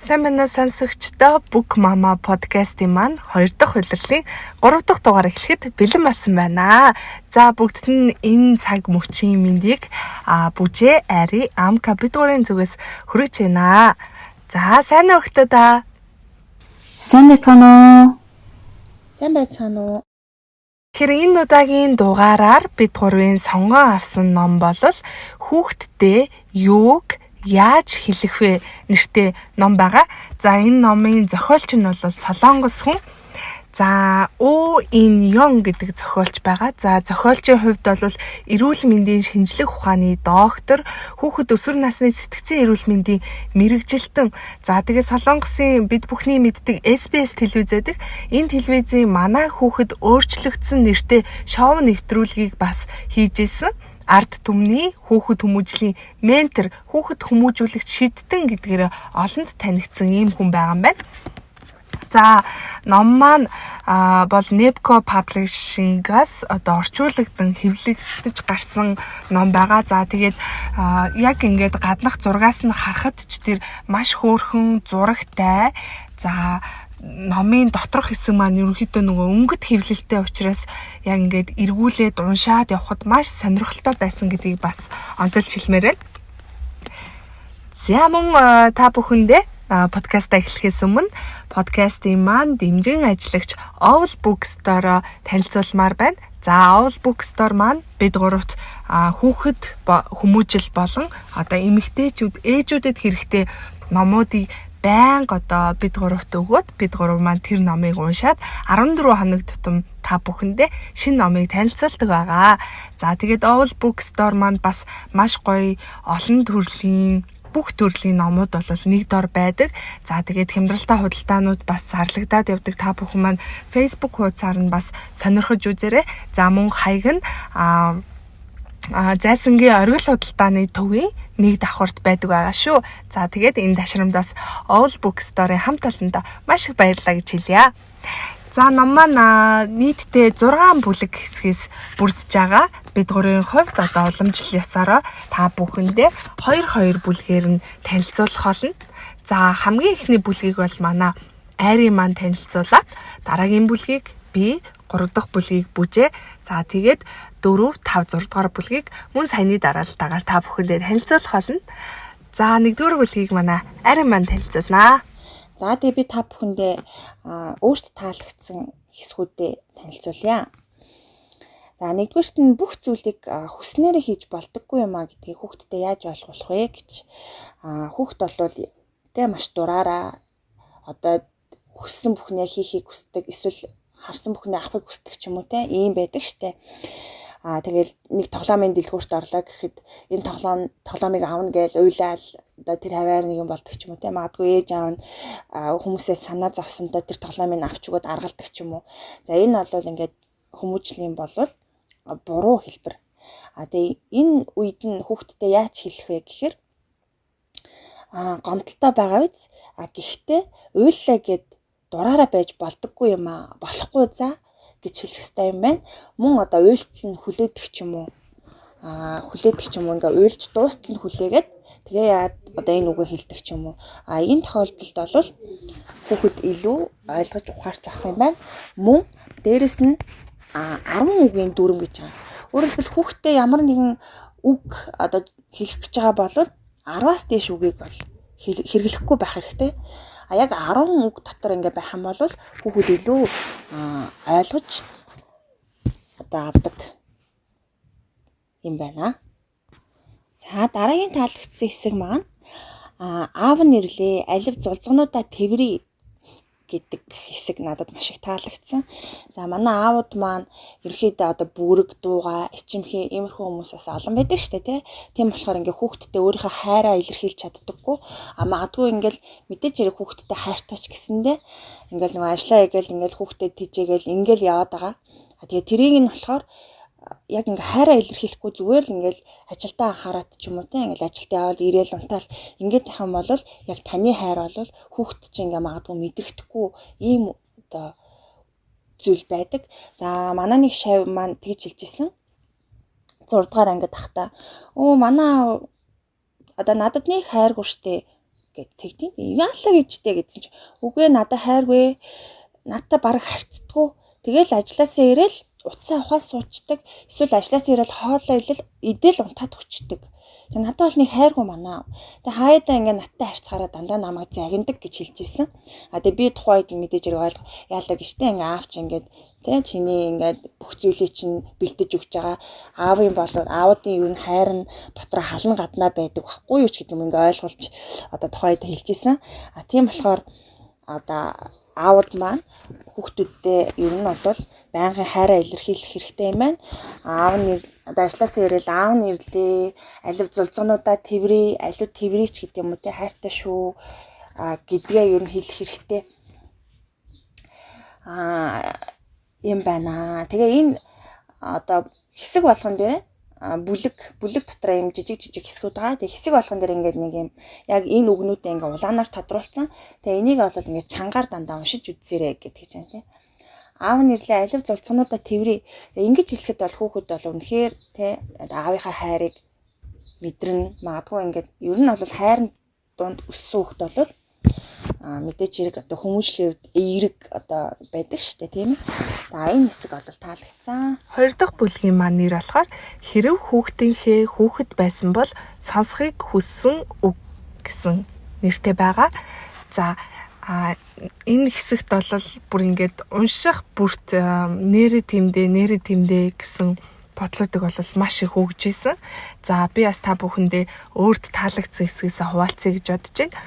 Сайн байна уу сонсогчдоо, Book Mama подкастын маань 2 дахь улирлын 3 дахь дугаар эхлэхэд бэлэн болсон байна. За, бүгдд нь энэ цаг мөчийн мэндийг Бүжээ, Ари, Амка бид гурийн зүгээс хүргэж байна. За, сайн уу охтоо? Сайн байцгаана уу? Сайн байцгаана уу? Тэгэхээр энэ удаагийн дугаараар бид гурвын сонгон авсан ном бол "Хүүхддээ юуг яаж хэлэх вэ" нэртэй ном байгаа. За, энэ номын зохиолч нь бол солонгос хүн. За, О Ин Йон гэдэг зохиолч байгаа. За, зохиолчийн хувьд бол эрүүл мэндийн шинжлэх ухааны доктор, хүүхэд өсвөр насны сэтгцийн эрүүл мэндийн мэргэжилтэн. За, тэгээ Солонгосын бид бүхний мэддэг SBS телевизэдэг энэ телевизийн "Манай хүүхэд өөрчлөгдсөн" нэртэй шоу нэвтрүүлгийг бас хийж исэн, ард түмний хүүхэд хүмүүжлийн ментор, хүүхэд хүмүүжүүлэгч шидтэн гэдгээр олонд танигдсан ийм хүн байгаа юм байна. За, ном маань бол Nepco Publishing-аас одоо орчуулагдан хэвлэгдэж гарсан ном байгаа. За, тэгээд яг ингээд гаднах зургаас нь харахад ч тэр маш хөөрхөн зурагтай. За, номын доторх хэсэг маань ерөнхийдөө нөгөө өнгөт хэвлэлтэй учраас яг ингээд эргүүлээд уншаад явхад маш сонирхолтой байсан гэдгийг бас онцолж хэлмээр байна. За, мөн та бүхэндээ подкастаа эхлэхээс өмнө подкастын маань дэмжин ажиллагч Owl Bookstore танилцуулмаар байна. За, Owl Bookstore маань бид гуравт хүүхэд хүмүүжил болон одоо эмэгтэйчүүд, ээжүүдэд хэрэгтэй номуудыг байнга одоо бид гуравт өгөөд, бид гурав маань тэр номыг уншаад 14 хоног тутам та бүхэндээ шинэ номыг танилцуулдаг байгаа. За, тэгээд Owl Bookstore маань бас маш гоё олон төрлийн, бүх төрлийн номууд бол нэг дор байдаг. За, тэгээд хямдралтай худалдаанууд бас зарлагдаад явдаг. Та бүхэн маань Facebook хуудасаар нь бас сонирхож үзээрэй. За, мөн хаяг нь Зайсангийн оргил худалдааны төвийн нэг давхарт байдаг байгаа шүү. За, тэгээд энэ ташрамдаас Owl Bookstore-ын хамт олондоо маш их баярлалаа гэж хэлье. За, ном маань нийтдээ 6 бүлэг хэсгээс бүрдэж байгаа. Бид гурвын хувьд одоо уламжлал ёсоороо та бүхэндээ 2 2 бүлгээр нь танилцуулах болно. За, хамгийн эхний бүлгийг бол манай Айрын маань танилцуулаад, дараагийн бүлгийг би, 3 дахь бүлгийг Бүжээ. За, тэгээд 4, 5, 6 дугаар бүлгийг мөн саяны дараалтаагаар та бүхэндээ танилцуулах болно. За, 1-р бүлгийг манай Айрын маань танилцуулнаа. За, тэгээ би та бүхэндээ өөрт таалагдсан хэсгүүдээ танилцуулъя. За, нэгдүгээрт нь бүх зүйлийг хүснээрээ хийж болдоггүй юм а гэдгийг хүүхдэд яаж ойлгуулах вэ гэж. Хүүхд болвол тэ маш дураараа одоо хүссэн бүхнээ хийхийг хүсдэг, эсвэл харсан бүхнээ авахыг хүсдэг ч юм уу, те, ийм байдаг штэ. Тэгэл нэг тоглоомын дэлгүүрт орлоо гэхэд энэ тоглоомыг авна гэж уйлаал одоо тэр хаваар нэг юм болдог ч юм уу, те. Магадгүй ээж аав нь хүмүүсээс санаа зовсонтой тэр тоглоомыг авч өгөөд аргалдаг ч юм уу. За, энэ бол ингээд хүмүүжлийн болвол буруу хэлбэр. Тэгээ энэ үед нь хүүхдтэй яаж хэлэх вэ гэхээр гомдолтой байгаа биз? Гэхдээ уйллаа гэд дураараа байж болдоггүй юм аа. Болохгүй за гэж хэлэх ёстой юм байна. Мөн одоо уйлтал нь хүлээдэг ч юм уу. Хүлээдэг ч юм уу, ингээ уйлж дуустал нь хүлээгээд тэгээ яад одоо энэ үгээ хэлдэг ч юм уу. Энэ тохиолдолд бол хүүхэд илүү ойлгож ухаарч авах юм байна. Мөн дээрэс нь 10 үгийн дүрм гэж байгаа. Өөрөөр хэлбэл, хүүхдээ ямар нэгэн үг одоо хэлэх гэж байгаа бол 10-аас дээш үгийг бол хэрэглэхгүй байх хэрэгтэй. Яг 10 үг дотор ингээ байх юм бол хүүхэд илүү ойлгож одоо авдаг юм байна. За, дараагийн таалагдсан хэсэг маань "Аав нь ирлээ, алив зулзгнуудаа тэврий" гэдэг хэсэг надад маш их таалагдсан. За, манай аавууд маань ерөнхийдөө одоо бүрэг, дуугаа, ичимхий иймэрхүү хүмүүс бас олон байдаг штэ, тий. Тийм болохоор ингээ хүүхдтэй өөрийнхөө хайраа илэрхийлж чаддаггүй. Магадгүй ингээл мэдээж хэрэг хүүхдтэй хайртай ч гэсэндээ ингээл нөгөө ажиллаа хийгээл, ингээл хүүхдэд тийжээгээл ингээл яваад байгаа. Тэгээ тэрийг нь болохоор яг ингээ хайраа илэрхийлэхгүй, зүгээр л ингээл ажилдаа анхаарат ч юм уу, те, ингээл ажилд явбал ирээл унтаал ингээд явах юм бол яг таны хайр бол хүүхэд чинь ингээ магадгүй мэдрэгдэхгүй ийм одоо зүйл байдаг. За, манай нэг шав маань тэгж хэлж исэн. 6 дугаар ангид ахта өө манай одоо надад нэг хайргүй штэ гэд тэгтийн. Яалаа гэжтэй гэсэн чи үгүй надад хайргүй. Надтай бараг харьцдаггүй. Тэгэл ажилласаа ирээл утсаа авахаас суучдаг. Эсвэл ажилласаа ирээл хоолоо идэл унтаад өчтдөг. Тэгээ надад бол нэг хайргүй манаа. Тэгээ хаяадаа ингээ надтай харьцахаараа дандаа намайг загиндаг гэж хэлж исэн. А тэгээ би тухайн үед мэдээж хэрэг ойлгох яалаа гэжтэй ингээ аав чи ингээд тэ чиний ингээд бүх зүйлийг чинь бэлдэж өгч байгаа. Аавын болов аавуудын юу н хайр нь дотроо халан гаднаа байдаг байхгүй юу ч гэдэг юм ингээ ойлгуулж одоо тухайн үед хэлж исэн. А тийм болохоор одоо аауд маань хүүхдүүддээ ер нь бол байнгын хайраа илэрхийлэх хэрэгтэй юм байна. Аав нь одоо ажилласаа ирээл аав нь ирлээ. Алив зулзгнуудаа тэврээ, алив тэврээч гэдэг юм уу те хайртай шүү гэдгээ ер нь хэлэх хэрэгтэй. Юм байна. Тэгээ энэ одоо хэсэг болгон дээр бүлэг дотор юм жижиг жижиг хэсгүүд байгаа. Тэгээ хэсэг болгон дээр ингээд нэг юм яг энэ үгнүүдээ ингээд улаанаар тодруулсан. Тэгээ энийг бол ингээд чангаар дандаа уншиж үзээрэй гэдэг гэж байна тий. Аав нь ирлээ алив зулцгнуудаа тэврээ. Тэгээ ингэж хэлэхэд бол хүүхэд бол үнэхээр тий аавынхаа хайрыг мэдэрнэ. Магадгүй ингээд ер нь бол хайрын дунд өссөн хүүхэд бол мэдээч хэрэг одоо хүмүүжлийн хувьд эерэг одоо байдаг шүү дээ, тийм ээ. За энэ хэсэг бол таалагдсан. Хоёр дахь бүлгийн маань нэр болохоор хэрв хүүхдийнхээ хүүхэд байсан бол сонсохыг хүссэн үг гэсэн нэртэй байгаа. За энэ хэсэгт бол бүр ингээд унших бүрт нэрэ тэмдэ гэсэн бодлуудыг бол маш их өгж исэн. За би бас та бүхэндээ өөрт таалагдсан хэсгээс хуваалцъя гэж бодож байна.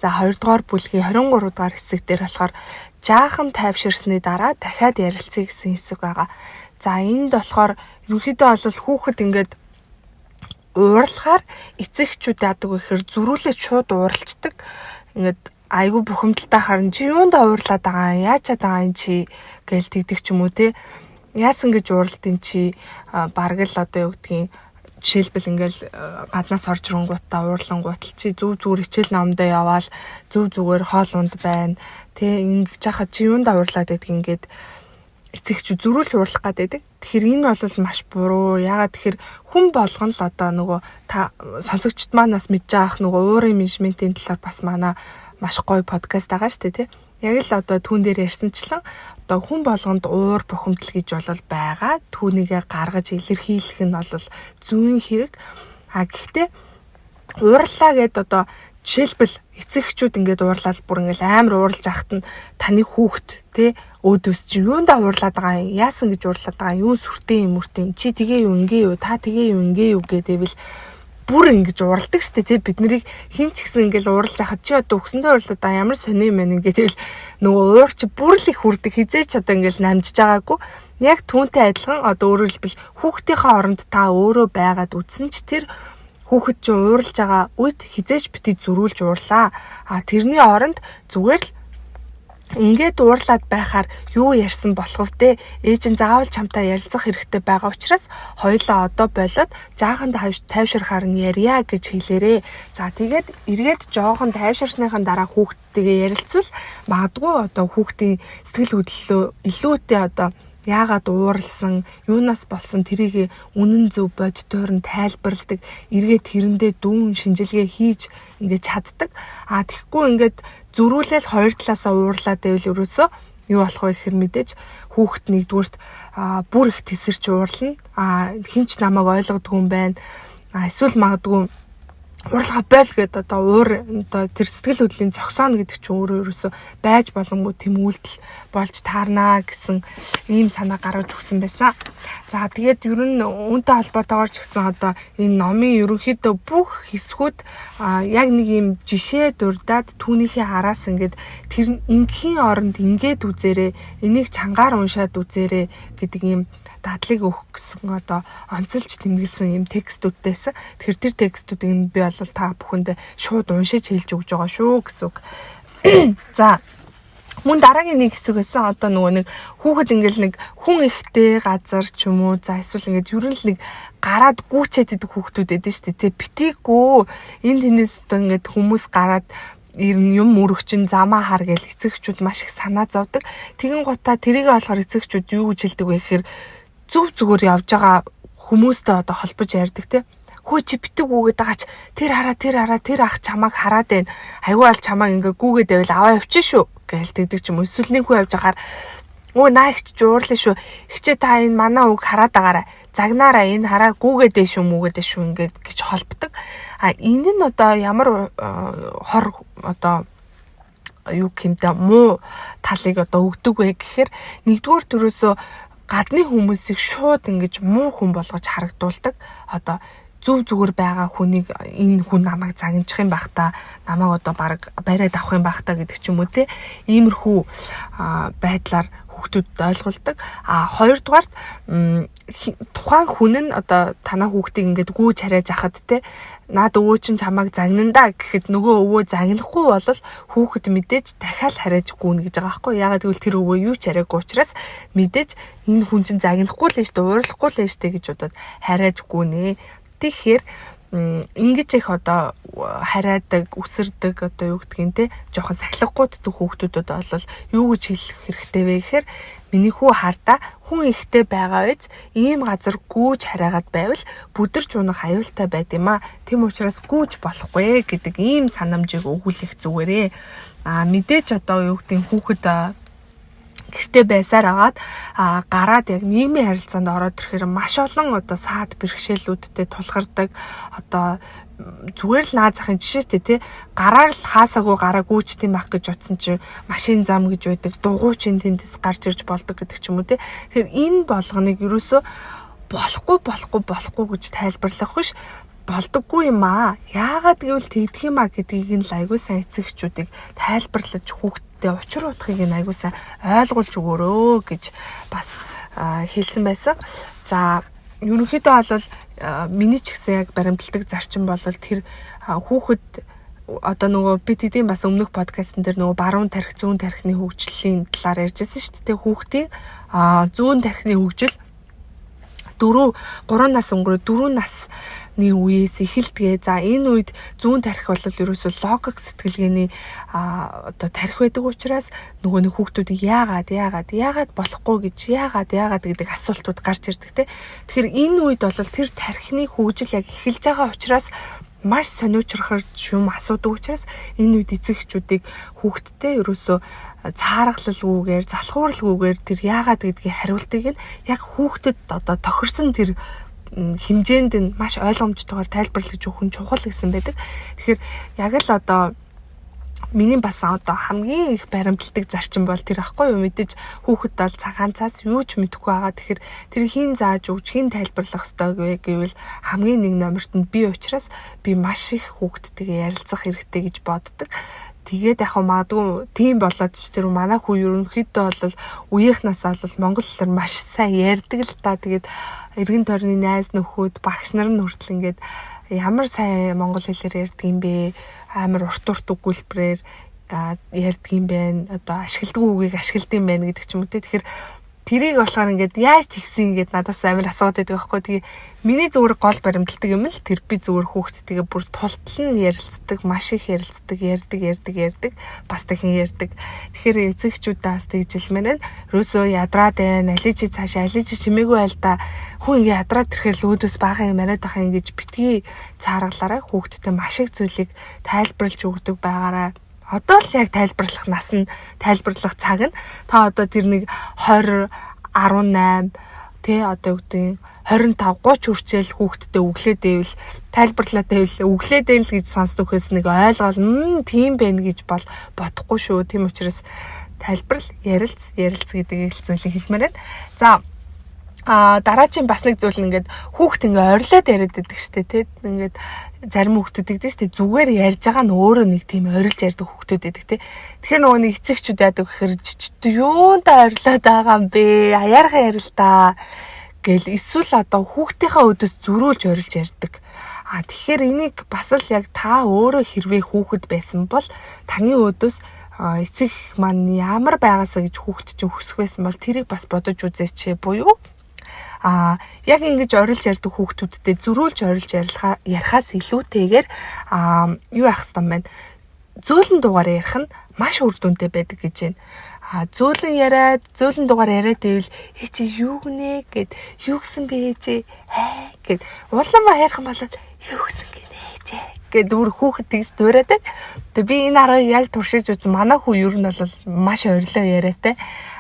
За 2 дугаар бүлгийн 23 дугаар хэсэг дээр болохоор жаахан тайвширсны дараа дахиад ярилцъя гэсэн хэсэг байгаа. За энд болохоор ерөнхийдөө бол хүүхэд ингээд уурлахаар эцэг эхчүүд яадаг вэ гэхээр зөрүүлээд шууд ууралцдаг. Ингээд айгүй бухимдалтай харин чи юунд уурлаад байгаа юм? Яаж чад байгаа юм чи гээл тэгдэг ч юм уу те. Яасан гэж ууралдیں чи бараг л одоо юу гэдгийг жишээлбэл ингээл гаднаас орж ирэнгуутаа уурлангуут чи зүв зүгээр хичээл номдоо яваал зүв зүгээр хоол унд байна тэ ингэж хахад чи юунд уурлаад байдг ингээд эцэг чи зөрүүлж уурлах гад байдаг. Тэгэхээр энэ бол маш буруу. Яагаад тэгэхээр хүн болгон л одоо нөгөө та сонсогчд манаас мэдж байгаа нөгөө уурын менежментийн талаар бас манай маш гоё подкаст байгаа шүү дээ тий. Яг л одоо түүн дээр ярьсанчлан одоо хүн болгонд уур бухимдал гэж бол байгаа. Түүнийгээ гаргаж илэрхийлэх нь бол зүйн хэрэг. А гэхдээ уурлаа гэд одоо жишээлбэл эцэг эхчүүд ингээд уурлаад бүр ингээд амар уурлаж ахт нь таны хүүхэд тий өөдөөс чи юундаа уурлаад байгаа юм? Яасан гэж уурлаад байгаа юм? Юу сүртэй юм үртэй? Чи тэгээ юу ингээ юу? Та тэгээ юу ингээ юу гэдээвэл бүр ингэж ууралдаг штэ тий бид нарыг хин ч гэсэн ингээл ууралж хахад чи одоо өгсөндөө уурлаад байгаа ямар сони юм байна ингээ тэгэл нөгөө уур чи бүр л их хүрдэг хизээч одоо ингээл намжиж байгаагүй яг түүнтэй адилхан одоо өөрөөр хэлбэл хүүхдийнхээ оронд та өөрөө байгаад үтсэн ч тэр хүүхэд чи ууралж байгаа үед хизээч бити зөрүүлж уурлаа а тэрний оронд зүгээр л ингээд уурлаад байхаар юу ярьсан болох вэ? Ээж нь заавал чамтай ярилцах хэрэгтэй байгаа учраас хоёулаа одоо болоод жаахан тайвширхаар нь ярья гэж хэлээрээ. За тэгээд эргээд жоохон тайвширсныхан дараа хүүхдтэйгээ ярилцвал магадгүй одоо хүүхдийн сэтгэл хөдлөлөө илүүтэй одоо яагаад ууралсан, юунаас болсон тэрийг үнэн зөв бодитоор нь тайлбарладаг, эргээд тэрэндээ дүүн шинжилгээ хийж ингээд чаддаг. А тэгэхгүй ингээд зөрүүлэл хоёр талаасаа уурлаад байвал ерөөсөө юу болох вэ гэхээр мэдээж хүүхэд нэгдүгüрт бүр их тесэрч уурлана. А хинч намайг ойлгодгүй юм байна. А эсвэл магадгүй уурлага бойл гэдэг одоо уур одоо тэр сэтгэл хөдлөлийн зогсооно гэдэг чинь өөрөө ерөөсөө байж боломгүй тэм үйлдэл болж таарнаа гэсэн ийм санаа гаргаж өгсөн байсан. За тэгээд ер нь үүнтэй холбоотойгоор ч гэсэн одоо энэ номын ерөнхийдөө бүх хэсгүүд яг нэг ийм жишээ дурдаад түүнийхээ араас ингээд тэр ингийн оронд ингээд үзээрэй, энийг чангаар уншаад үзээрэй гэдэг ийм дадлыг өгөх гэсэн одоо онцолж тэмдэглэсэн юм текстүүдтэйсэн. Тэгэхээр тэр текстүүдийг нь би бол та бүхэнд шууд уншиж хэлж өгч байгаа шүү гэсэн үг. За мөн дараагийн нэг хэсэг байсан одоо нөгөө нэг хүүхэд ингээл нэг хүн ихтэй газар ч юм уу за эсвэл ингээд ер нь л нэг гараад гүүчээд идэг хүүхдүүд байдаг шүү дээ. Тэ битгийгүү энэ тэнэс одоо ингээд хүмүүс гараад ер нь юм өргөчин замаа хар гэл эцэгчүүд маш их санаа зовдөг. Тэгэн гутаа тэрийг болохоор эцэгчүүд юу гэж хэлдэг вэ гэхээр зүв зүгээр явж байгаа хүмүүстэй одоо холбож ярьдаг те. Хөө чи битэг гүгээд байгаа ч тэр хараа, тэр хараа, тэр ах чамааг хараад байна. Айгүй ал чамааг ингээ гүгээд байвал аваа явчих шүү гээл тэгдэг ч юм уу. Эсвэл нэг хүн явж байхаар өө наа ихч жуурлаа шүү. Ихчээ та энэ манай үг хараад байгаарай. Загнаараа энэ хараа гүгээд дээ шүү, мүгээд дээ шүү ингээд гэж холбодог. А энэ нь одоо ямар хор одоо юу гэмдэ муу талыг одоо өгдөг вэ гэхээр нэгдүгээр төрөөсөө гадны хүмүүсийг шууд ингэж муу хүн болгож харагдуулдаг. Одоо зөв зүгээр байгаа хүнийг энэ хүн намайг загнчих юм бах та, намайг одоо баг бариад авах юм бах та гэдэг ч юм уу те. Иймэрхүү байдлаар хүүхдүүдэд ойлгуулдаг. А хоёрдугаарт тухайн хүн нь одоо танаа хүүхдийг ингээд гүйж хараад хахад те, наад өвөө чинь чамайг загнана гэхэд нөгөө өвөө загнахгүй бол хүүхэд мэдээж дахиад хараач гүнэ гэж байгаа байхгүй. Ягаад гэвэл тэр өвөө юу ч хараагүй учраас мэдээж энэ хүн чинь загнахгүй л шүү дээ, уурлахгүй л шүү дээ гэж бодоод хараач гүнэ. Тэгэхээр ингэж их одоо хараадаг, үсэрдэг одоо юу гэдгийг те жоохон сахилгагууддаг хүүхдүүдэд бол юу гэж хэлэх хэрэгтэй вэ гэхээр миний хүү хардаа хүн ихтэй байгаа биз, ийм газар гүүж хараагаад байвал бүдэрч унах аюултай байд юм а. Тийм учраас гүүж болохгүй гэдэг ийм санамжийг өгүүлэх зүгээрээ. А мэдээж одоо юу гэдгийг хүүхэд гэрте байсаар агаад гараад яг нийгмийн харилцаанд ороод ирэхээр маш олон одоо саад бэрхшээлүүдтэй тулгардаг. Одоо зүгээр л наад захын жишээтэй тий, гараар л хаасаагүй гараа гүйчт юм байх гэж утсан чинь машин зам гэж байдаг, дугуй чинь тэндээс гарч ирж болдог гэдэг ч юм уу тий. Тэгэхээр энэ болгоныг ерөөсөө болохгүй болохгүй болохгүй гэж тайлбарлах биш, болдоггүй юм аа. Яагаад гэвэл тэгдэх юм аа гэдгийг нь л айгүй сайн эцэг эхчүүдийг тайлбарлаж хүүхдтэй учир утгыг нь айгүй сайн ойлгуулж өгөөрөө гэж бас хэлсэн байсан. За ерөнхийдөө бол миний ч гэсэн яг баримталдаг зарчим бол тэр хүүхэд одоо нөгөө би тэдийн бас өмнөх подкастн дээр нөгөө баруун тархи, зүүн тархины хөгжлийн талаар ярьжсэн шүү дээ. Хүүхдийн зүүн тархины хөгжил 4 3 нас өнгөрөө 4 насны үеэс эхэлдэг. За энэ үед зүүн тархи бол ерөөсөө логик сэтгэлгээний одоо тархи байдаг учраас нөгөө нэг хүүхдүүдийг яагаад яагаад яагаад болохгүй гэж яагаад яагаад гэдэг асуултууд гарч ирдэг те. Тэгэхээр энэ үед бол тэр тархины хөгжил яг эхэлж байгаа учраас маш сониучрохор юм асуудаг учраас энэ үед эцэг эхчүүдийг хүүхдтэй ерөөсөө цааргалалгүйгээр, залхууралгүйгээр тэр яагаад гэдгийг хариултыг нь яг хүүхдэд одоо тохирсон тэр хэмжээнд нь маш ойлгомжтойгоор тайлбарлаж өгөх нь чухал гэсэн байдаг. Тэгэхээр яг л одоо миний бас одоо хамгийн их баримталдаг зарчим бол тэр ахгүй юу, мэдээж хүүхэд бол цагаан цаас юу ч мэдэхгүй байгаа. Тэгэхээр тэр хийн зааж өгч, хийн тайлбарлах ёстой гэвэл хамгийн нэг номерт нь би учраас би маш их хүүхдтэйгээ ярилцах хэрэгтэй гэж боддог. Тэгээд яг магадгүй тийм болоод ч тэр манай хүү ерөнхийдөө бол үеийнхнаас бол монгол хэлээр маш сайн ярьдаг л та. Тэгээд эргэн тойрны найз нөхөд, багш нар нь хүртэл ингээд ямар сайн монгол хэлээр ярьдаг юм бэ? Амар урт урт өгүүлбэрээр ярьдаг юм байна. Одоо ашигладаг үгийг ашигладаг юм байна гэдэг ч юм уу те. Тэгэхээр тэрийг болохоор ингээд яаж тэгсэн ингээд надаас амар асууад байдаг байхгүй. Тэгээ миний зүгээр гол баримталдаг юм л тэр би зүгээр хүүхдтэйгээ бүр тултал нь ярилцдаг, маш их ярилцдаг, ярьдаг, ярьдаг, ярьдаг, бас дахин ярьдаг. Тэгэхээр эцэг эхчүүдээ бас тэгж хэлмээр байна. Ерөөсөө ядраад байна, алий чи цаашаа, алий чи чимээгүй байл та. Хүн ингээд ядраад ирэхээр л өөдөөс баахан юм яриад байх юм гэж битгий цааргалаарай. Хүүхдтэй маш их зүйлийг тайлбарлаж өгдөг байгаарай. Одоо л яг тайлбарлах нас нь, тайлбарлах цаг нь та одоо тэр нэг 20 18 тэ одоо юу гэдэг 25 30 хүрчээл хүүхдтэй өглөөд байвал тайлбарлаад байвал өглөөд байл гэж сонсдог хөөс нэг ойлгоол тийм байх гэж бол бодохгүй шүү. Тийм учраас тайлбарл, ярилц, ярилц гэдэг их зүйлийг хэлмээр байна. За дараагийн бас нэг зүйл ингээд хүүхд ингээ орилоод яриад байдаг штэ тий. Ингээд зарим хүүхдүүд гэдэг штэ зүгээр ярьж байгаа нь өөрөө нэг тийм орилж ярьдаг хүүхдүүд байдаг тий. Тэгэхээр нөгөө нэг эцэг эхчүүд яадаг гэхээр юунда орилоод байгаа юм бэ? Аяархан ярил та гэл эсвэл одоо хүүхдийнхээ өдөөс зөрөөлж орилж ярьдаг. А тэгэхээр энийг бас л яг та өөрөө хэрвээ хүүхэд байсан бол таны өдөөс эцэг маань ямар байгаасаа гэж хүүхд чинь хүсэх байсан бол тэрийг бас бодож үзээч буюу яг ингэж орилж ярьдаг хүүхдүүдтэй зөрөөлж орилж ярихаас илүүтэйгээр юу яах хэвээр юм бэ? Зөөлөн дуугаар ярих нь маш үр дүнтэй байдаг гэж байна. Зөөлөн яриад, зөөлөн дугаар яриад байвал "Ээ, чи юу гинэ?" гэд, "Юу гэсэн бэ, ээжээ?" "Ээ" гэд улам хайрхан болоод "Юу гэсэн гинэ, ээжээ?" гэд бүр хүүхэд тэгж дуурайдаг. Тэгээ би энэ аргыг яг туршиж үзсэн. Манай хүү ер нь бол маш орилоо яриатай.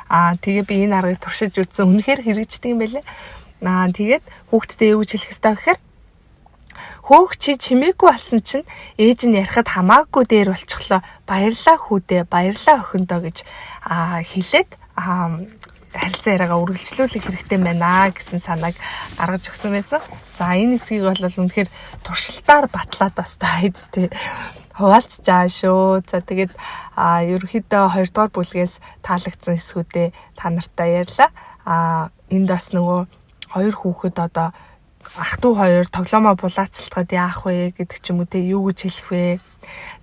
Тэгээ би энэ аргыг туршиж үзсэн. Үнэхээр хэрэгждэг юм байлээ. Тэгээд хүүхэдтэй юу гэж хэлэх ёстой гэхээр "Хөөх, чи чимээгүй болсон чинь ээж нь ярихад хамаагүй дээр болчихлоо. Баярлаа, хүүдээ, баярлаа, охиндоо" гэж хэлээд харилцан яриагаа үргэлжлүүлэх хэрэгтэй байна гэсэн санааг гаргаж өгсөн байсан. За, энэ хэсгийг бол үнэхээр туршилтаар батлаад бас та хэдтэй хуваалцж байгаа шүү. За, тэгээд ерөнхийдөө 2 дугаар бүлгээс таалагдсан хэсгүүдээ та нартай ярьлаа. Энд бас нөгөө хоёр хүүхэд, одоо ах дүү хоёр тоглоомоо булаацалтахад яах вэ гэдэг ч юм уу, те, юу гэж хэлэх вэ?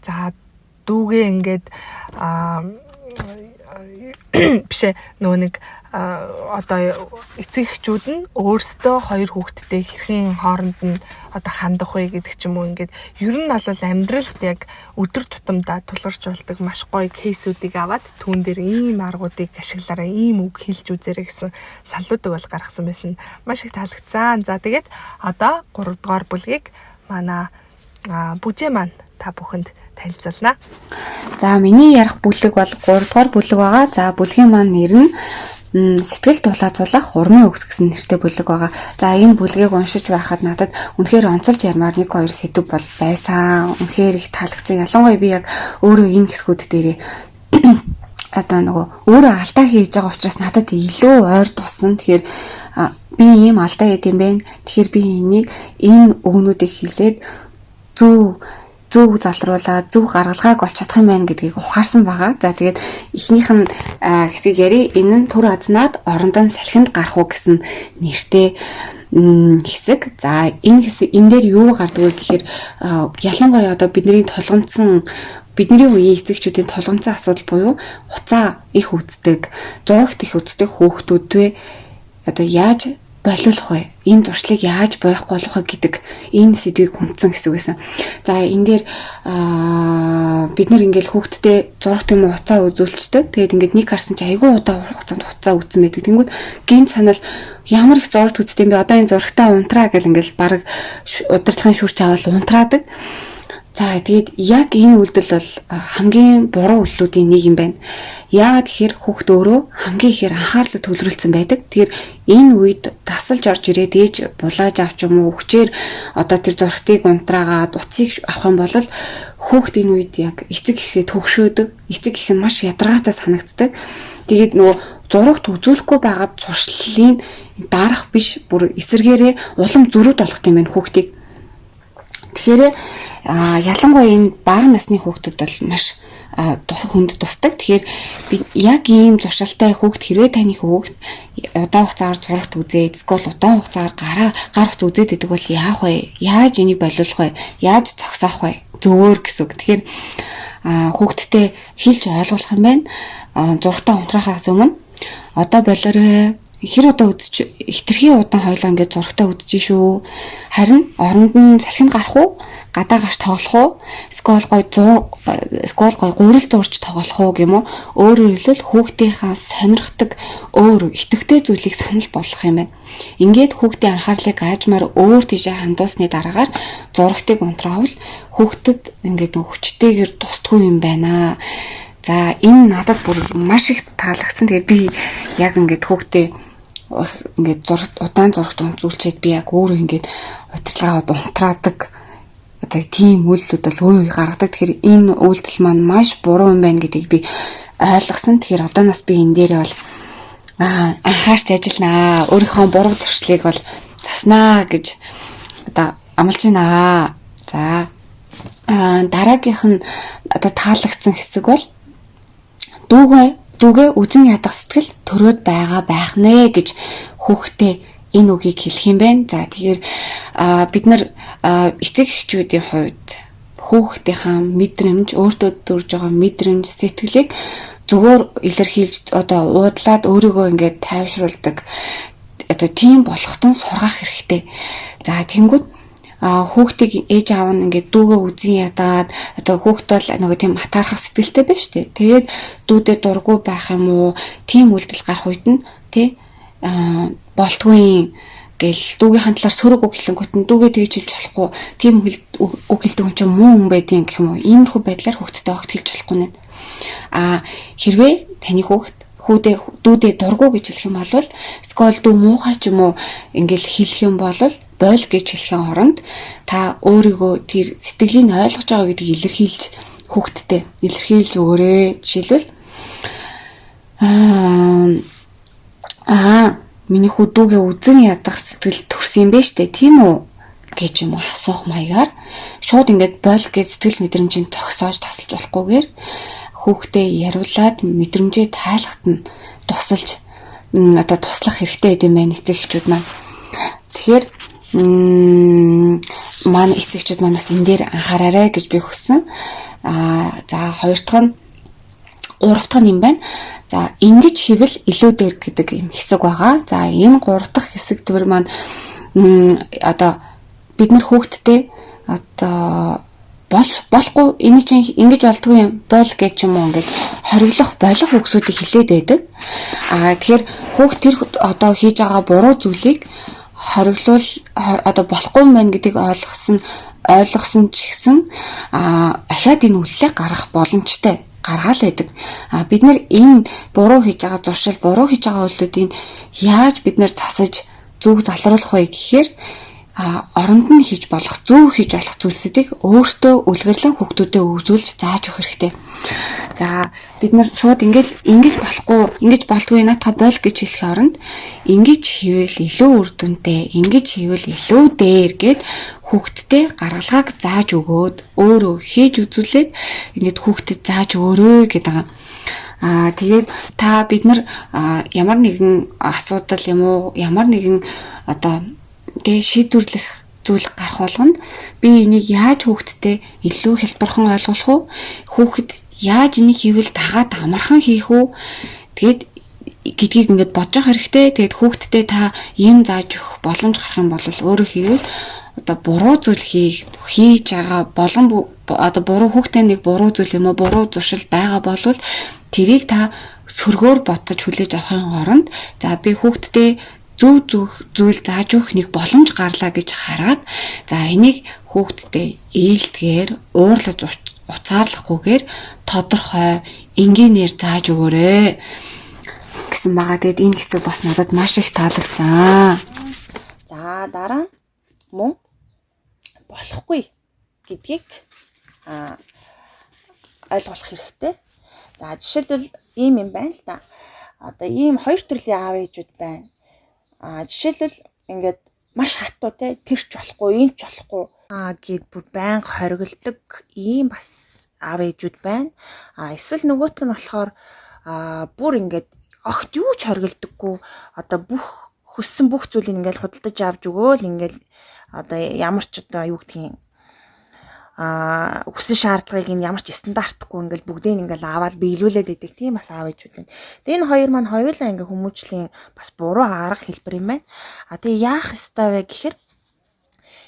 За, дүүгээ ингээд бишээ, нөгөө нэг одоо эцэг эхчүүд нь өөрсдөө хоёр хүүхэдтэй хэрхэн хооронд нь одоо хандах вэ гэдэг ч юм уу, ингээд ер нь бол амьдралд яг өдөр тутамдаа тулгарч болдог маш гоё case үүдийг аваад түүн дээр ийм аргуудыг ашиглаарай, ийм үг хэлж үзээрэй гэсэн саналуудыг бол гаргасан байсан. Маш их таалагдсан. За, тэгээд одоо 3 дугаар бүлгийг манай бүжээ маань та бүхэнд танилцуулна. За, миний ярих бүлэг бол 3 дугаар бүлэг байгаа. За, бүлгийн маань нэр нь "Сэтгэл дулаацуулах урмын үгс" гэсэн нэртэй бүлэг байгаа. За, энэ бүлгийг уншиж байхад надад үнэхээр онцолж ярмаар нэг хоёр сэдэв бол байсан. Үнэхээр их таалагдсан. Ялангуяа би яг өөрөө энэ хэсгүүд дээрээ одоо нөгөө өөрөө алдаа хийж байгаа учраас надад илүү ойр туссан. Тэгэхээр би ийм алдаа хийд юм бэ. Тэгэхээр би энийг, энэ үгнүүдийг хэлээд зөв зөв залруулаад, зөв гаргалгааг олж чадах юм байна гэдгийг ухаарсан байгаа. За, тэгээд эхнийх нь хэсгийг ярив. Энэ нь "Түр азнаад оронд нь салхинд гарах уу" гэсэн нэртэй хэсэг. За, энэ хэсэг, энэ дээр юу гардаг вэ гэхээр ялангуяа одоо бидний тулгамдсан, бидний үеийн эцэгчүүдийн тулгамдсан асуудал буюу утсаа их үздэг, зурагт их үздэг хүүхдүүдээ одоо яаж болиулах вэ? Энэ зуршлыг яаж боёхгүй болох вэ гэдэг энэ сэдвийг хүндсэн хэсэг байсан. За, энэ дээр бид нар ингээл хүүхдтэй зурагт юм уу утсаа үзүүлчихдэг. Тэгээд ингээд нэг харсан чи айгүй удаан хугацаанд утсаа үзсэн байдаг. Тэнгүүд гинт санал ямар их зурагт үздэг юм бэ? Одоо энэ зурагтаа унтраа гэл ингээл баг удирдлагын шүрч аваад унтраадаг. За, тэгээд яг энэ үйлдэл бол хамгийн буруу үйлдэлүүдийн нэг юм байна. Яагаад гэхээр хүүхд өөрөө хамгийн ихээр анхаарлаа төвлөрүүлсэн байдаг. Тэгэхээр энэ үед тасалж орж ирээд ээж булааж авч юм уу, хүчээр одоо тэр зурагтыг унтраагаад утсыг авах юм бол хүүхд энэ үед яг эцэг эхээ төгшөөдөг. Эцэг эх нь маш ядаргаатай санагддаг. Тэгээд нөгөө зурагт үзүүлэхгүй байгаад зуршлын дарах биш, бүр эсэргээрээ улам зөрүүд болох юм байна хүүхдийг. Тэгэхээр ялангуяа энэ бага насны хүүхдэд бол маш хүнд тусдаг. Тэгэхээр би яг ийм зуршилтай хүүхд, хэрвээ таны хүүхд удаан хугацаагаар зурагт үзээд, эсвэл удаан хугацаагаар гараа гар утас үзээд байдаг бол яах вэ? Яаж энийг болиулах вэ? Яаж зогсоох вэ? Зөвөр гэсэн үг. Тэгэхээр хүүхдтэй хэлж ойлгуулах юм байна. Зурагтаа унтраахаас өмнө одоо болоорой, хэр удаа үзэж, хэтэрхий удаан хоёлаа ингээд зурагтаа үзэж шүү. Харин оронд нь салхинд гарах уу? Гадаа гарч тоглох уу? Эсвэл гой зур эсвэл гой гурил зурж тоглох уу гэм үү? Өөрөөр хэлбэл хүүхдийнхаа сонирхдаг өөр идэвхтэй зүйлийг санал болгох юм байна. Ингээд хүүхдийн анхаарлыг аажмаар өөр тийшээ хандуулсны дараагаар зурагтыг унтраавал хүүхдэд ингээд хүчтэйгээр тусдгүй юм байна. За, энэ надад бүр маш их таалагдсан. Тэгээд би яг ингээд хүүхдээ ингээд зурагт, удаан зурагт үзүүлчихэд би яг өөрөө ингээд удирдлагаа унтраадаг одоо тийм үйлдэлүүд бол үе үе гаргадаг. Тэгэхээр энэ үйлдэл маань маш буруу юм байна гэдгийг би ойлгосон. Тэгэхээр одооноос би энэ дээрээ бол анхаарч ажилланаа. Өөрийнхөө буруу зуршлыг бол заснаа гэж одоо амлаж байна. За, дараагийнх нь одоо таалагдсан хэсэг бол "Дүүгээ үзэн ядах сэтгэл төрөөд байгаа байх нэ" гэж хүүхдээ энэ үгийг хэлэх юм байна. За, тэгэхээр бид нар эцэг эхчүүдийн хувьд хүүхдийнхаа мэдрэмж, өөртөө төрж байгаа мэдрэмж, сэтгэлийг зөвөр илэрхийлж, одоо уудлаад өөрийгөө ингээд тайвшруулдаг одоо тийм болохтон сургах хэрэгтэй. За, тэнгүүд Хүүхдийг ээж аав нь ингээд дүүгээ үзэн ядаад одоо хүүхд бол нөгөө тийм атаархах сэтгэлтэй байна шүү дээ. Тэгээд дүүдээ дургүй байх юм уу? Тийм үйлдэл гарах үед нь тий болтгүй гэл дүүгийнхээ талаар сөрөг үг хэлэнгүүт нь дүүгээ тэгж хэлж болохгүй, тийм үг хэлдэг хүн чинь муу хүн байдгийн гэх юм уу. Иймэрхүү байдлаар хүүхдтэй огт хэлж болохгүй нэ. А хэрвээ таны хүүхд хүүдээ дүүдээ дургүй гэж хэлэх юм бол скол дүү муухай ч юм уу ингээл хэлэх юм бол бойл гэж хэлэхийн оронд та өөрийгөө тэр сэтгэлийг ойлгож байгаа гэдгийг илэрхийлж хүүхдтэй илэрхийлж өгөөрэй. Жишээлбэл аа миний хүү дүүгээ үзэн ядах сэтгэл төрсөн юм байна штэ, тийм үү гэж юм уу асуух маягаар шууд ингээд бойл гэж сэтгэл мэдрэмжийг тогсоож тасалж болохгүйгээр хүүхдээ яриулаад мэдрэмжээ тайлахад нь тусалж одоо туслах хэрэгтэй гэдэм байх эцэг эхчүүд маань. Тэгэхээр манай эцэг эхчүүд маань бас энэ дээр анхаараарай гэж би хүссэн. За хоёр дахь нь гурав дахь нь юм байна. За ингэж хийвэл илүү дээр гэдэг юм хэсэг байгаа. За энэ гурав дахь хэсэг дээр маань одоо бид нар хүүхдтэй одоо болж болохгүй энэ чинь ингэж болдгоо юм бойл гэж юм уу ингээд хориглох болох үгсүүдийг хэлээд байдаг. Тэгэхээр хүүхд тэр одоо хийж байгаа буруу зүйлийг хориглуул одоо болохгүй юм байна гэдгийг ойлгосон ч гэсэн ахиад энэ үйлдэлээ гаргах боломжтой гаргаал байдаг. Бид нар энэ буруу хийж байгаа зуршил, буруу хийж байгаа үйлдэлүүдийг яаж бид нар засаж зүг залруулах вэ гэхээр оронд нь хийж болох зөв хийж болох зүйлсүүдийг өөртөө үлгэрлэн хүүхдүүдэд үзүүлж зааж өгөх хэрэгтэй. За бид нар шууд ингээл ингэж болохгүй, ингэж болдгүй наатаха бойл гэж хэлэхийн оронд ингэж хийвэл илүү үр дүнтэй, ингэж хийвэл илүү дээр гэд хүүхдтэй гаргалгааг зааж өгөөд өөрөө хийж үзүүлээд ингээд хүүхдэд зааж өгөөрэй гэдэг байгаа. Тэгээд та бид нар ямар нэгэн асуудал юм уу, ямар нэгэн одоо тэгээ шийдвэрлэх зүйл гарах болгонд би энийг яаж хүүхдтэй илүү хялбархан ойлгуулах уу? Хүүхэд яаж энийг хийвэл дагаад амархан хийх үү? Тэгээд гэдгийг ингээд бодож явах хэрэгтэй. Тэгээд хүүхдтэй та юм зааж өгөх боломж гарах юм бол өөрөө хийвэл одоо буруу зүйл хийж байгаа болон одоо буруу хүүхдээ нэг буруу зүйл юм уу буруу зуршил байгаа болвол тэрийг та сөргөөр бодож хүлээж авахын оронд за би хүүхдтэй зөв зүйл зааж өгөх нэг боломж гарлаа гэж хараад за энийг хүүхдтэй ээлдгээр уурлаж уцаарлахгүйгээр тодорхой энгийнээр зааж өгөөрэй гэсэн байгаа. Тэгээд энэ хэсэг бас надад маш их таалагдсан. За дараа нь мөн болохгүй гэдгийг ойлгох хэрэгтэй. За жишээлбэл ийм юм байна л да. Одоо ийм хоёр төрлийн аав ээжүүд байна. Жишээлбэл ингээд маш хатуу те тэр ч болохгүй, ийм ч болохгүй гэд бүр байнга хориглодог ийм бас аав ээжүүд байна. Эсвэл нөгөөх нь болохоор бүр ингээд огт юу ч хориглодоггүй, одоо бүх хүссэн бүх зүйлийг ингээд худалдаж авч өгөөл ингээд одоо ямар ч одоо юу гэдгийг хүссэн шаардлагыг нь ямар ч стандартгүй ингээл бүгдийг ингээл аваад биелүүлээд байдаг тийм бас аав ээжүүд байна. Тэгээ энэ хоёр маань хоёулаа ингээ хүмүүжлийн бас буруу арга хэлбэр юм байна. Тэгээ яах ёстой вэ гэхээр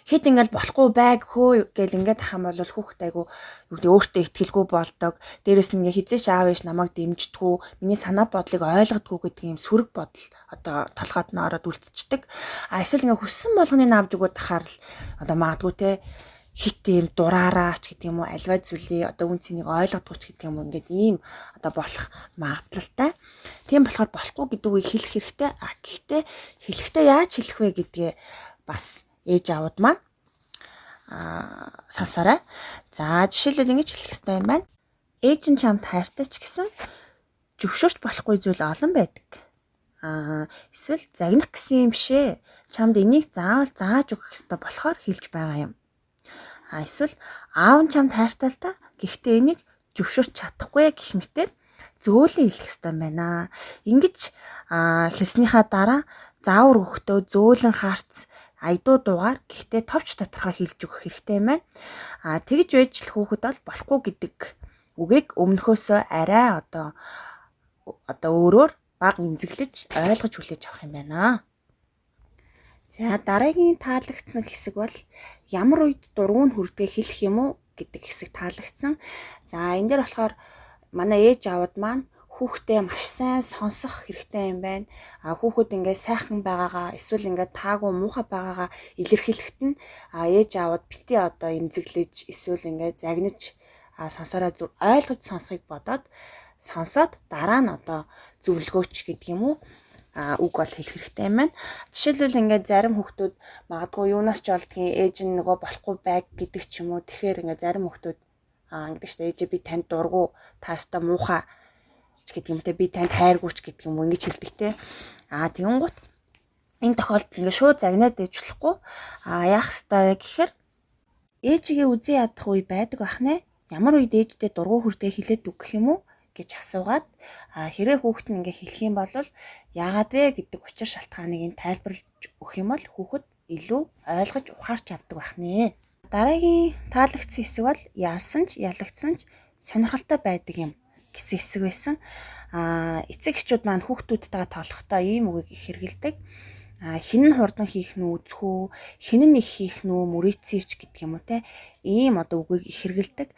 хэд ингээл болохгүй байг хөө гэл ингээд ах юм бол хүүхэд айгу юу гэдэг өөртөө итгэлгүй болдог. Дээрэс нь ингээ хизээш аав ээж намайг дэмждэггүй, миний санаа бодлыг ойлгодгүй гэдэг юм сөрөг бодол одоо толгойд нь ороод үлдчихдэг. Эсвэл ингээ хүссэн болгоныг авч өгөөд тахаар л одоо магадгүй те хит ийм дураараа ч гэдэг юм уу альва зүйлээ одоо үн цэнийг ойлгодгүй ч гэдэг юм уу ингээд ийм одоо болох магадлалтай. Тийм болохоор болохгүй гэдэг үгийг хэлэх хэрэгтэй. Гэхдээ хэлэхдээ яаж хэлэх вэ гэдгээ бас ээж аауд маань сонсоорой. За жишээлбэл ингэж хэлэх хэрэгтэй юм байна. Ээж нь чамд хайртай ч гэсэн зөвшөөрч болохгүй зүйл олон байдаг. Эсвэл загнах гэсэн юм бишээ. Чамд энийг заавал зааж өгөх ёстой болохоор хэлж байгаа юм. Эсвэл аав нь чамд хайртай л та. Гэхдээ энийг зөвшөөрч чадахгүй гэх мэтээр зөөлөн хэлэх ёстой юм байна. Ингэж хэлснийхаа дараа заавар өгөхдөө зөөлөн хаарц айдуу дуугаар гэхдээ товч тодорхой хэлж өгөх хэрэгтэй юм байна. Тэгж байж л хүүхэд бол болохгүй гэдэг үгийг өмнөхөөсөө арай одоо өөрөөр баг эмзэглэж ойлгож хүлээж авах юм байна. За, дараагийн таалагдсан хэсэг бол ямар үед дургүй нь хүрдэгээ хэлэх юм уу гэдэг хэсэг таалагдсан. За, энэ дээр болохоор манай ээж аауд маань хүүхдээ маш сайн сонсох хэрэгтэй юм байна. А хүүхэд ингээд сайхан байгаагаа эсвэл ингээд таагүй муухай байгаагаа илэрхийлэхэд нь ээж аауд битгий одоо эмзэглэж эсвэл ингээд загнаж сонсороо ойлгож сонсохыг бодоод сонсоод дараа нь одоо зөвлөгөөч гэдэг юм уу үг бол хэлэх хэрэгтэй юм байна. Жишээлбэл, ингээд зарим хүүхдүүд магадгүй юунаас ч болдгийг ээж нь нөгөө болохгүй байг гэдэг ч юм уу. Тэгэхээр ингээд зарим хүүхдүүд ингэдэг штэ, ээжээ би танд дургүй, та ёстой муухай ч гэдэг юм те, би танд хайргүй ч гэдэг юм уу, ингэж хэлдэг те. А тэгэнгუთ энэ тохиолдолд ингээд шууд загнаад ээж болохгүй. А яах ёстой вэ гэхээр ээжигээ үзэн ядах үе байдаг байх нэ. Ямар үед ээждээ дургүй хүрдэгээ хэлээд өгөх юм уу гэж асуугаад, хэрвээ хүүхэд нь ингээ хэлэх юм бол яагаад вэ гэдэг учир шалтгааныг нь тайлбарлаж өгөх юм бол хүүхэд илүү ойлгож ухаарч авдаг байх нэ. Дараагийн таалагдсан хэсэг бол ялсан ч ялагдсан ч сонирхолтой байдаг юм гэсэн хэсэг байсан. Эцэг эхчүүд маань хүүхдүүдтэйгээ тоглохдоо ийм үгийг их хэрэглэдэг. Хэн нь хурдан хийх нь үзэх үү, хэн нь их хийх нь үү, мөрөөцөөч гэдэг юм уу те. Ийм одоо үгийг их хэрэглэдэг.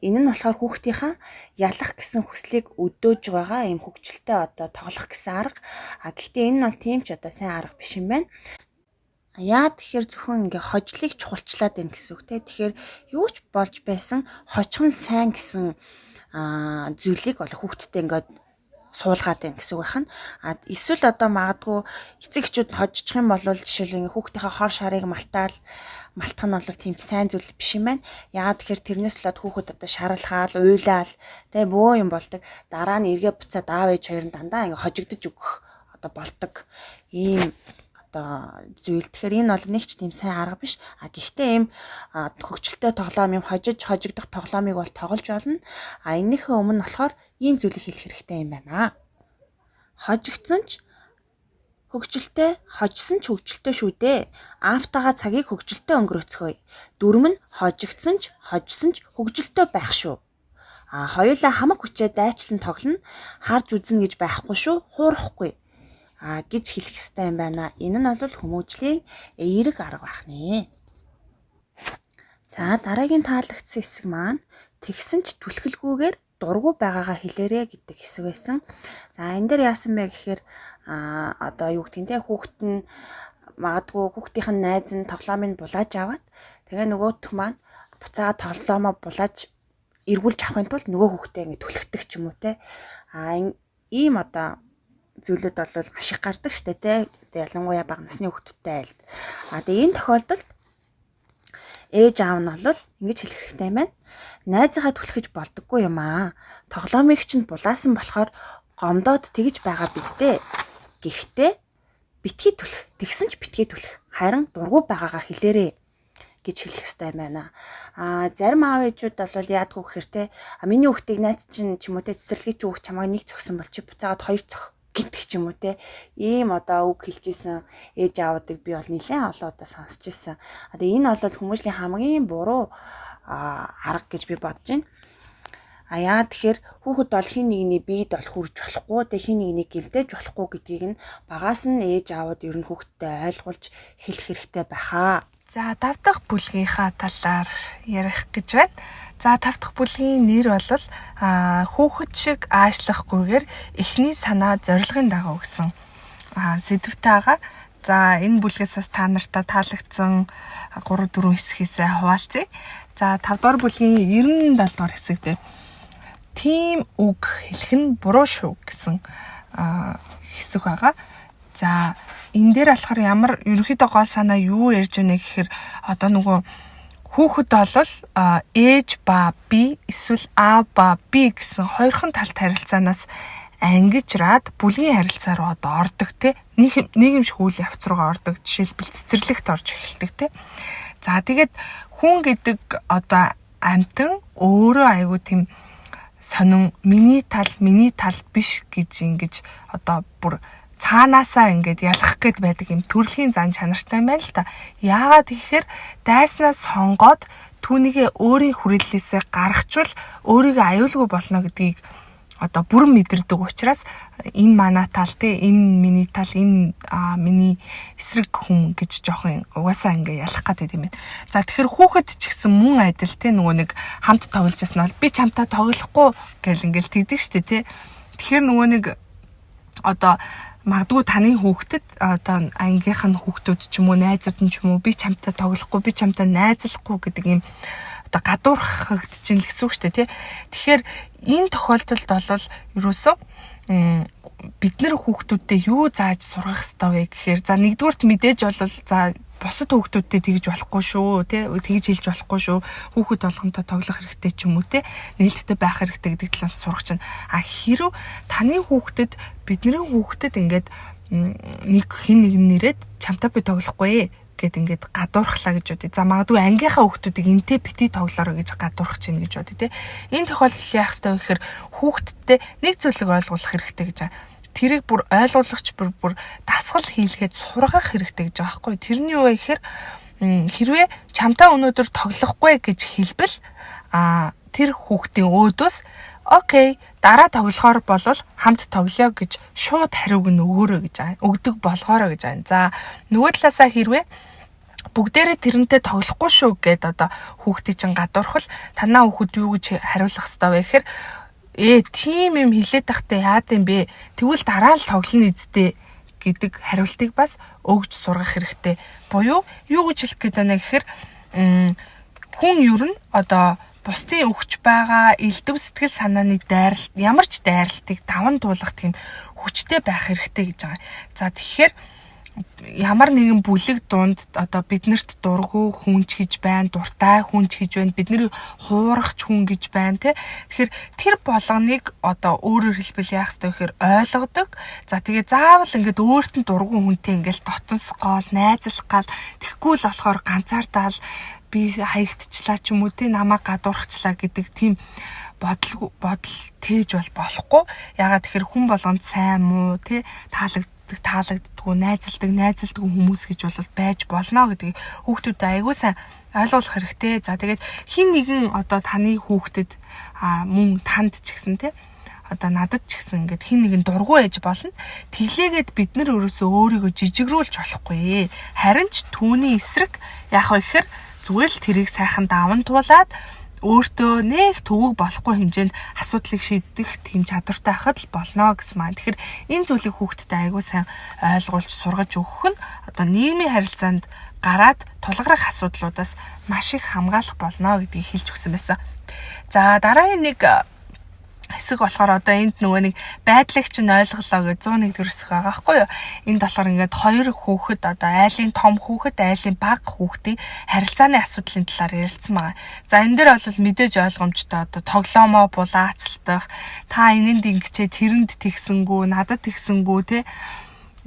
Энэ нь болохоор хүүхдийнхаа ялах гэсэн хүслийг өдөөж байгаа ийм хөгжилтэй одоо тоглох гэсэн арга. Гэхдээ энэ нь бол тийм ч одоо сайн арга биш юм байна. Яа тэгэхээр зөвхөн ингээ хожлыг чухалчлаад байна гэсэн үг те. Тэгэхээр юу ч болж байсан хожих нь сайн гэсэн зүйлийг бол хүүхдтэй ингээд суулгаад байна гэсэн үг байна. А эсвэл одоо магадгүй эцэг эхчүүд хожчих юм бол жишээл ингээ хүүхдийнхээ хор шарыг малтаал малтах нь бол тийм ч сайн зүйл биш юм байна. Яагаад тэгэхээр тэрнээс болоод хүүхэд одоо шаралхаал, уйлаал тэ бөө юм болдог. Дараа нь эргээ буцаад аав ээж хоёр нь дандаа ингээ хожигдож өгөх одоо болдог. Ийм одоо зүйл. Тэгэхээр энэ бол нэг ч тийм сайн арга биш. А гэхдээ ийм хөгжилтэй тоглоом юм хожиж хожигдох тоглоомыг бол тоглож болно. А энэнийхээ өмнө болохоор ийм зүйлийг хэлэх хэрэгтэй юм байна. Хожигдсон ч хөгжилтэй, хожсон ч хөгжилтэй шүү дээ. Аавтайгаа цагийг хөгжилтэй өнгөрөөцгөөе. Дүрм нь хожигдсон ч хожсон ч хөгжилтэй байх шүү. А хоёулаа хамаг хүчээ дайчлан тоглоно. Харж үзнэ гэж байхгүй шүү. Хуурахгүй гэж хэлэх ёстой юм байна. Энэ нь бол хүмүүжлийн эерэг арга байх нэ. За, дараагийн таалагдсан хэсэг маань тэгсэн ч түлхэлгүйгээр дургүй байгаагаа хэлээрэ гэдэг хэсэг байсан. За, энэ дээр яасан бэ гэхээр одоо юу гэдгийг те, хүүхэд нь магадгүй хүүхдийнх нь найз нь тоглоомыг булааж аваад тэгээ нөгөөх маань буцаага тоглоомоо булааж эргүүлж авахын тулд нөгөө хүүхдээ ингэ түлхдэг ч юм уу те. Ийм одоо зүйлүүд бол маш их гардаг штэ те. Ялангуяа бага насны хүүхдүүдтэй айлд. А тэгээ энэ тохиолдолд ээж аав нь бол ингэж хэлэх хэрэгтэй юм байна. Найзынхаа түлхэж болдоггүй юм аа. Тоглоомыг чинь булаасан болохоор гомдоод тэгж байгаа биз дээ. Гэхдээ битгий түлх. Тэгсэн ч битгий түлх. Харин дургүй байгаагаа хэлээрээ гэж хэлэх ёстой юм байна. А зарим аав ээжүүд бол яадгүй гэхээр те, миний хүүхдийг найз чинь ч юм уу те, цэцэрлэгийн чинь хүүхд чамайг нэг цохисон бол чи буцаагаад хоёр цох гэдэг ч юм уу те. Ийм одоо үг хэлжсэн ээж аавуудыг би бол нэлээд олон удаа сонсч ирсэн. А тэгээ энэ бол хүмүүжлийн хамгийн буруу арга гэж би бодож байна. А яагаад тэгэхээр хүүхэд бол хин нэгний биед бол хүрж болохгүй, тэг хин нэгнийг гэмтээж болохгүй гэдгийг нь багаас нь ээж аавууд ер нь хүүхэдтэй ойлгуулж хэлэх хэрэгтэй байхаа. За, тав дахь бүлгийнхаа талаар ярих гэж байна. За, тав дахь бүлгийн нэр бол хүүхэд шиг аашлахгүйгээр эхний санаа зорилгын дагуу гэсэн сэдвтэй байгаа. За, энэ бүлгээс бас та нартаа таалагдсан 3 4 хэсгээс хуваалцъя. За, 5 дугаар бүлгийн 97 дугаар хэсэг дээр тийм үг хэлэх нь буруу шүү гэсэн хэсэг байгаа. За, энэ дээр болохоор ямар ерөнхийдөө гол санаа юу ярьж байна гэхээр одоо нөгөө хүүхэд бол ээж ба би эсвэл аав ба би гэсэн хоёрхан талт харилцаанаас ангижраад бүлгийн харилцаа руу одоо ордог те, нийгэмшиг үйл явц руугаа ордог, жишээлбэл цэцэрлэгт орж эхэлдэг те. За, тэгээд хүн гэдэг одоо амьтан өөрөө айгүй тийм сонин, миний тал миний тал биш гэж ингэж одоо бүр цаанаасаа ингээд ялах гээд байдаг юм төрөлхийн зан чанартай байна л та. Яагаад гэхээр дайснаа сонгоод түүнийгээ өөрийн хүрээллээсээ гаргачвал өөрийгөө аюулгүй болно гэдгийг одоо бүрэн мэдэрдэг учраас энэ манай тал те, энэ миний тал, энэ миний эсрэг хүн гэж жоохон угаасаа ингээ ялах гэдэг юм байна. За, тэгэхээр хүүхэд ч гэсэн мөн адил те, нөгөө нэг хамт тоглож байсан бол би чамтай тоглохгүй гэл ингээл тэгдэг штэ те. Тэгэхээр нөгөө нэг одоо магадгүй таны хүүхдэд одоо ангийнх нь хүүхдүүд ч юм уу, найзууд нь ч юм уу би чамтай тоглохгүй, би чамтай найзлахгүй гэдэг ийм одоо гадуурхагдаж чинь л гэсэн үг шүү дээ, тий. Тэгэхээр энэ тохиолдолд бол ерөөсөө бид нар хүүхдүүдэд юу зааж сургах ёстой вэ гэхээр, за, нэгдүгээрт мэдээж бол за, бусад хүүхдүүдтэй тэгж болохгүй шүү, тий, тэгж хэлж болохгүй шүү, хүүхэд болгонтой тоглох хэрэгтэй ч юм уу, тий, нээлттэй байх хэрэгтэй гэдэг талаас сурах чинь. А хэрв таны хүүхдэд, бидний хүүхдэд ингээд нэг хин нэг нэрэд чамтай би тоглохгүй гэд ингээд гадуурхлаа гэж бодъё. За, магадгүй ангийнхаа хүүхдүүдийг энтэй бити тоглоорой гэж гадуурхах чинь гэж бодъё, те. Энэ тохиолдолд яах ёстой вэ гэхээр хүүхдтэй нэг зүйлийг ойлгуулах хэрэгтэй гэж байгаа. Тэрийг бүр ойлгуулагч бүр дасгал хийлгээд сургах хэрэгтэй гэж байгаа байхгүй. Тэр нь юу вэ гэхээр хэрвээ чамтай өнөөдөр тоглохгүй гэж хэлбэл тэр хүүхдийн өөдөөс окей, дараа тоглохоор болвол хамт тоглоё гэж шууд хариуг нь өгөөрэй гэж байгаа. Өгдөг болгоорой гэж байгаа. За, нөгөө талаасаа хэрвээ бүгдээрээ тэрнтэй тоглохгүй шүү гэд одоо хүүхдийг чинь гадуурхал танаа хүүхэд юу гэж хариулах ёстой вэ гэхээр тийм юм хэлээд тахтай яад юм бэ? Тэгвэл дараа л тоглоно эзтэй гэдэг хариултыг бас өгж сургах хэрэгтэй. Буюу юу гэж хэлэх гээд байна гэхээр хүн ер нь одоо бусдын өгч байгаа элдв сэтгэл санааны дайралт, ямар ч дайралтыг даван туулах тийм хүчтэй байх хэрэгтэй гэж байгаа. За, тэгэхээр ямар нэгэн бүлэг дунд одоо биднэрт дургүй хүн ч гэж байна, дуртай хүн ч гэж байна, бидний хуурах ч хүн гэж байна, тэ. Тэгэхээр тэр болгоныг одоо өөрөөр хэлбэл яах ёстой гэхээр ойлгодог. За, тэгээ заавал ингээд өөрт нь дургүй хүнтэй ингээд дотносгоол, найзлах гал тэгэхгүй л болохоор ганцаардаал би хаягдчихлаа ч юм уу, тэ, намайг гадуурхчлаа гэдэг тийм бодол тээж бол болохгүй. Ягаад тэгэхээр хүн болгонд сайн муу, тэ, таалагддаг, таалагддаггүй, найзалдаг, найзалдаггүй хүмүүс гэж бол байж болно гэдгийг хүүхдүүдэд аягүй сайн ойлгуулах хэрэгтэй. За, тэгээд хин нэгэн одоо таны хүүхдэд мөн танд ч гэсэн, тэ, одоо надад ч гэсэн ингээд хин нэгэн дургүй байж болно. Тэглээгээд бид нар өөрөөсөө өөрийгөө жижигрүүлж болохгүй. Харин ч түүний эсрэг яах вэ гэхээр зүгээр л тэрийг сайхан даван туулаад өөртөө нэг төвөг болохгүй хэмжээнд асуудлыг шийдэх тийм чадвартай байхад л болно гэсэн маань. Тэгэхээр энэ зүйлийг хүүхдэд аягүй сайн ойлгуулж сургаж өгөх нь одоо нийгмийн харилцаанд гараад тулгарах асуудлуудаас маш их хамгаалах болно гэдгийг хэлж өгсөн байсан. За, дараагийн нэг хэсэг болохоор одоо энд нөгөө нэг байдлыг чинь ойлголоо гэж 101 дэх хэсэг байгаа байхгүй юу? Энд болохоор ингээд хоёр хүүхэд, одоо айлын том хүүхэд, айлын бага хүүхдийн харилцааны асуудлын талаар ярилцсан байгаа. За, энэ дээр бол мэдээж ойлгомжтой одоо тоглоомоо булаацалдах, та энэнд ингэчээ, тэрэнд тэгсэнгүү, надад тэгсэнгүү, те,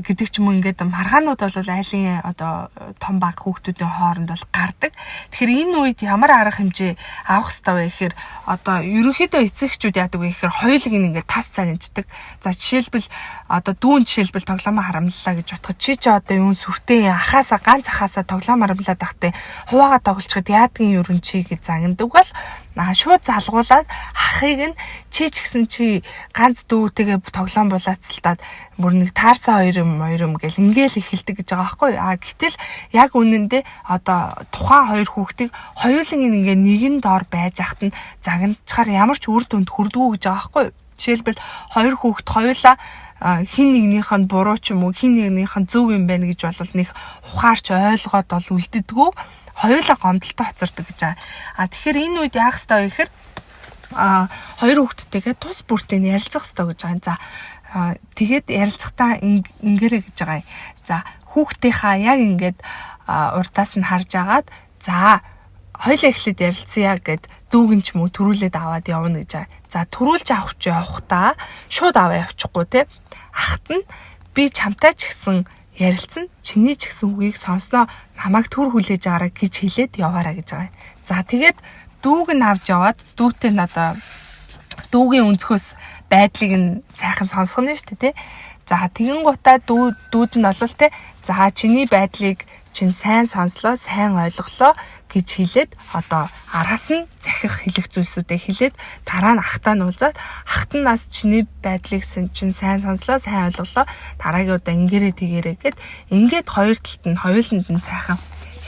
гэдэг ч юм уу, ингээд маргаанууд бол айлын одоо том баг хүүхдүүдийн хооронд бол гардаг. Тэгэхээр энэ үед ямар арга хэмжээ авах ёстой вэ гэхээр одоо ерөнхийдөө эцэгчүүд яадаг вэ гэхээр хоёулыг ингээд тас цагнчдаг. За, жишээлбэл одоо дүүн жишээлбэл тоглоомоо харамлалаа гэж бодоход чи ч одоо юун сүртэй ахаасаа ганц ахаасаа тоглоом харамлаад тахтай хуваагаа тоглолцоход яадгийн ерөн чи гэж загнадаг бол шууд залгуулад ахыг нь чи ч гэсэн чи ганц дүүтэйгээ тоглоом булаацалтаад бүр нэг таарсан хоёр юм хоёр юм гэл ингээл эхэлдэг гэж байгаа байхгүй. А гэтэл яг үнэндээ одоо тухайн хоёр хүүхдийг хоёуланг ингээ нэгэн доор байж ахт нь загначаар ямар ч үр дүнд хүрдэггүй гэж байгаа байхгүй. Жишээлбэл хоёр хүүхд хоёулаа хин нэгнийх нь буруу ч юм уу, хин нэгнийх нь зөв юм байна гэж бол нэг ухаарч ойлгоод бол үлддэггүй, хоёулаа гомдолтой хоцордог гэж байгаа. А тэгэхээр энэ үед яах ёстой вэ гэхээр хоёр хүүхэдтэйгээ тус бүртээ ярилцах ёстой гэж байгаа юм. За, тэгээд ярилцахдаа ингээрэй гэж байгаа юм. За, хүүхдийнхаа яг ингээд урдаас нь харж агаад, за, хоёлаа эхлээд ярилцъя гэд дүүгэн ч юм уу төрүүлээд аваад явна гэж байгаа. За, төрүүлж авах ч явахдаа шууд аваа явчихгүй, те. Ахт нь би чамтай ч гэсэн ярилцсан, чиний ч гэсэн үгийг сонсноо, намайг түр хүлээж аваарай гэж хэлээд яваарай гэж байгаа. За, тэгээд дүүг нь авч яваад дүүтэй нь одоо дүүгийн өнцгөөс байдлыг нь сайхан сонсгоно шүү дээ, тий. За, тэгэн гутаа дүүд нь болол те За чиний байдлыг чинь сайн сонслоо, сайн ойлголоо гэж хэлээд одоо араас нь захих хэлэх зүйлсүүдээ хэлээд дараа нь ахтаа нь уулзаад ахт нь нас чиний байдлыг чинь сайн сонслоо, сайн ойлголоо. Дараагийн удаа ингээрээ тэгээрээ гэд ингээд хоёр талд нь хоёуланд нь сайхан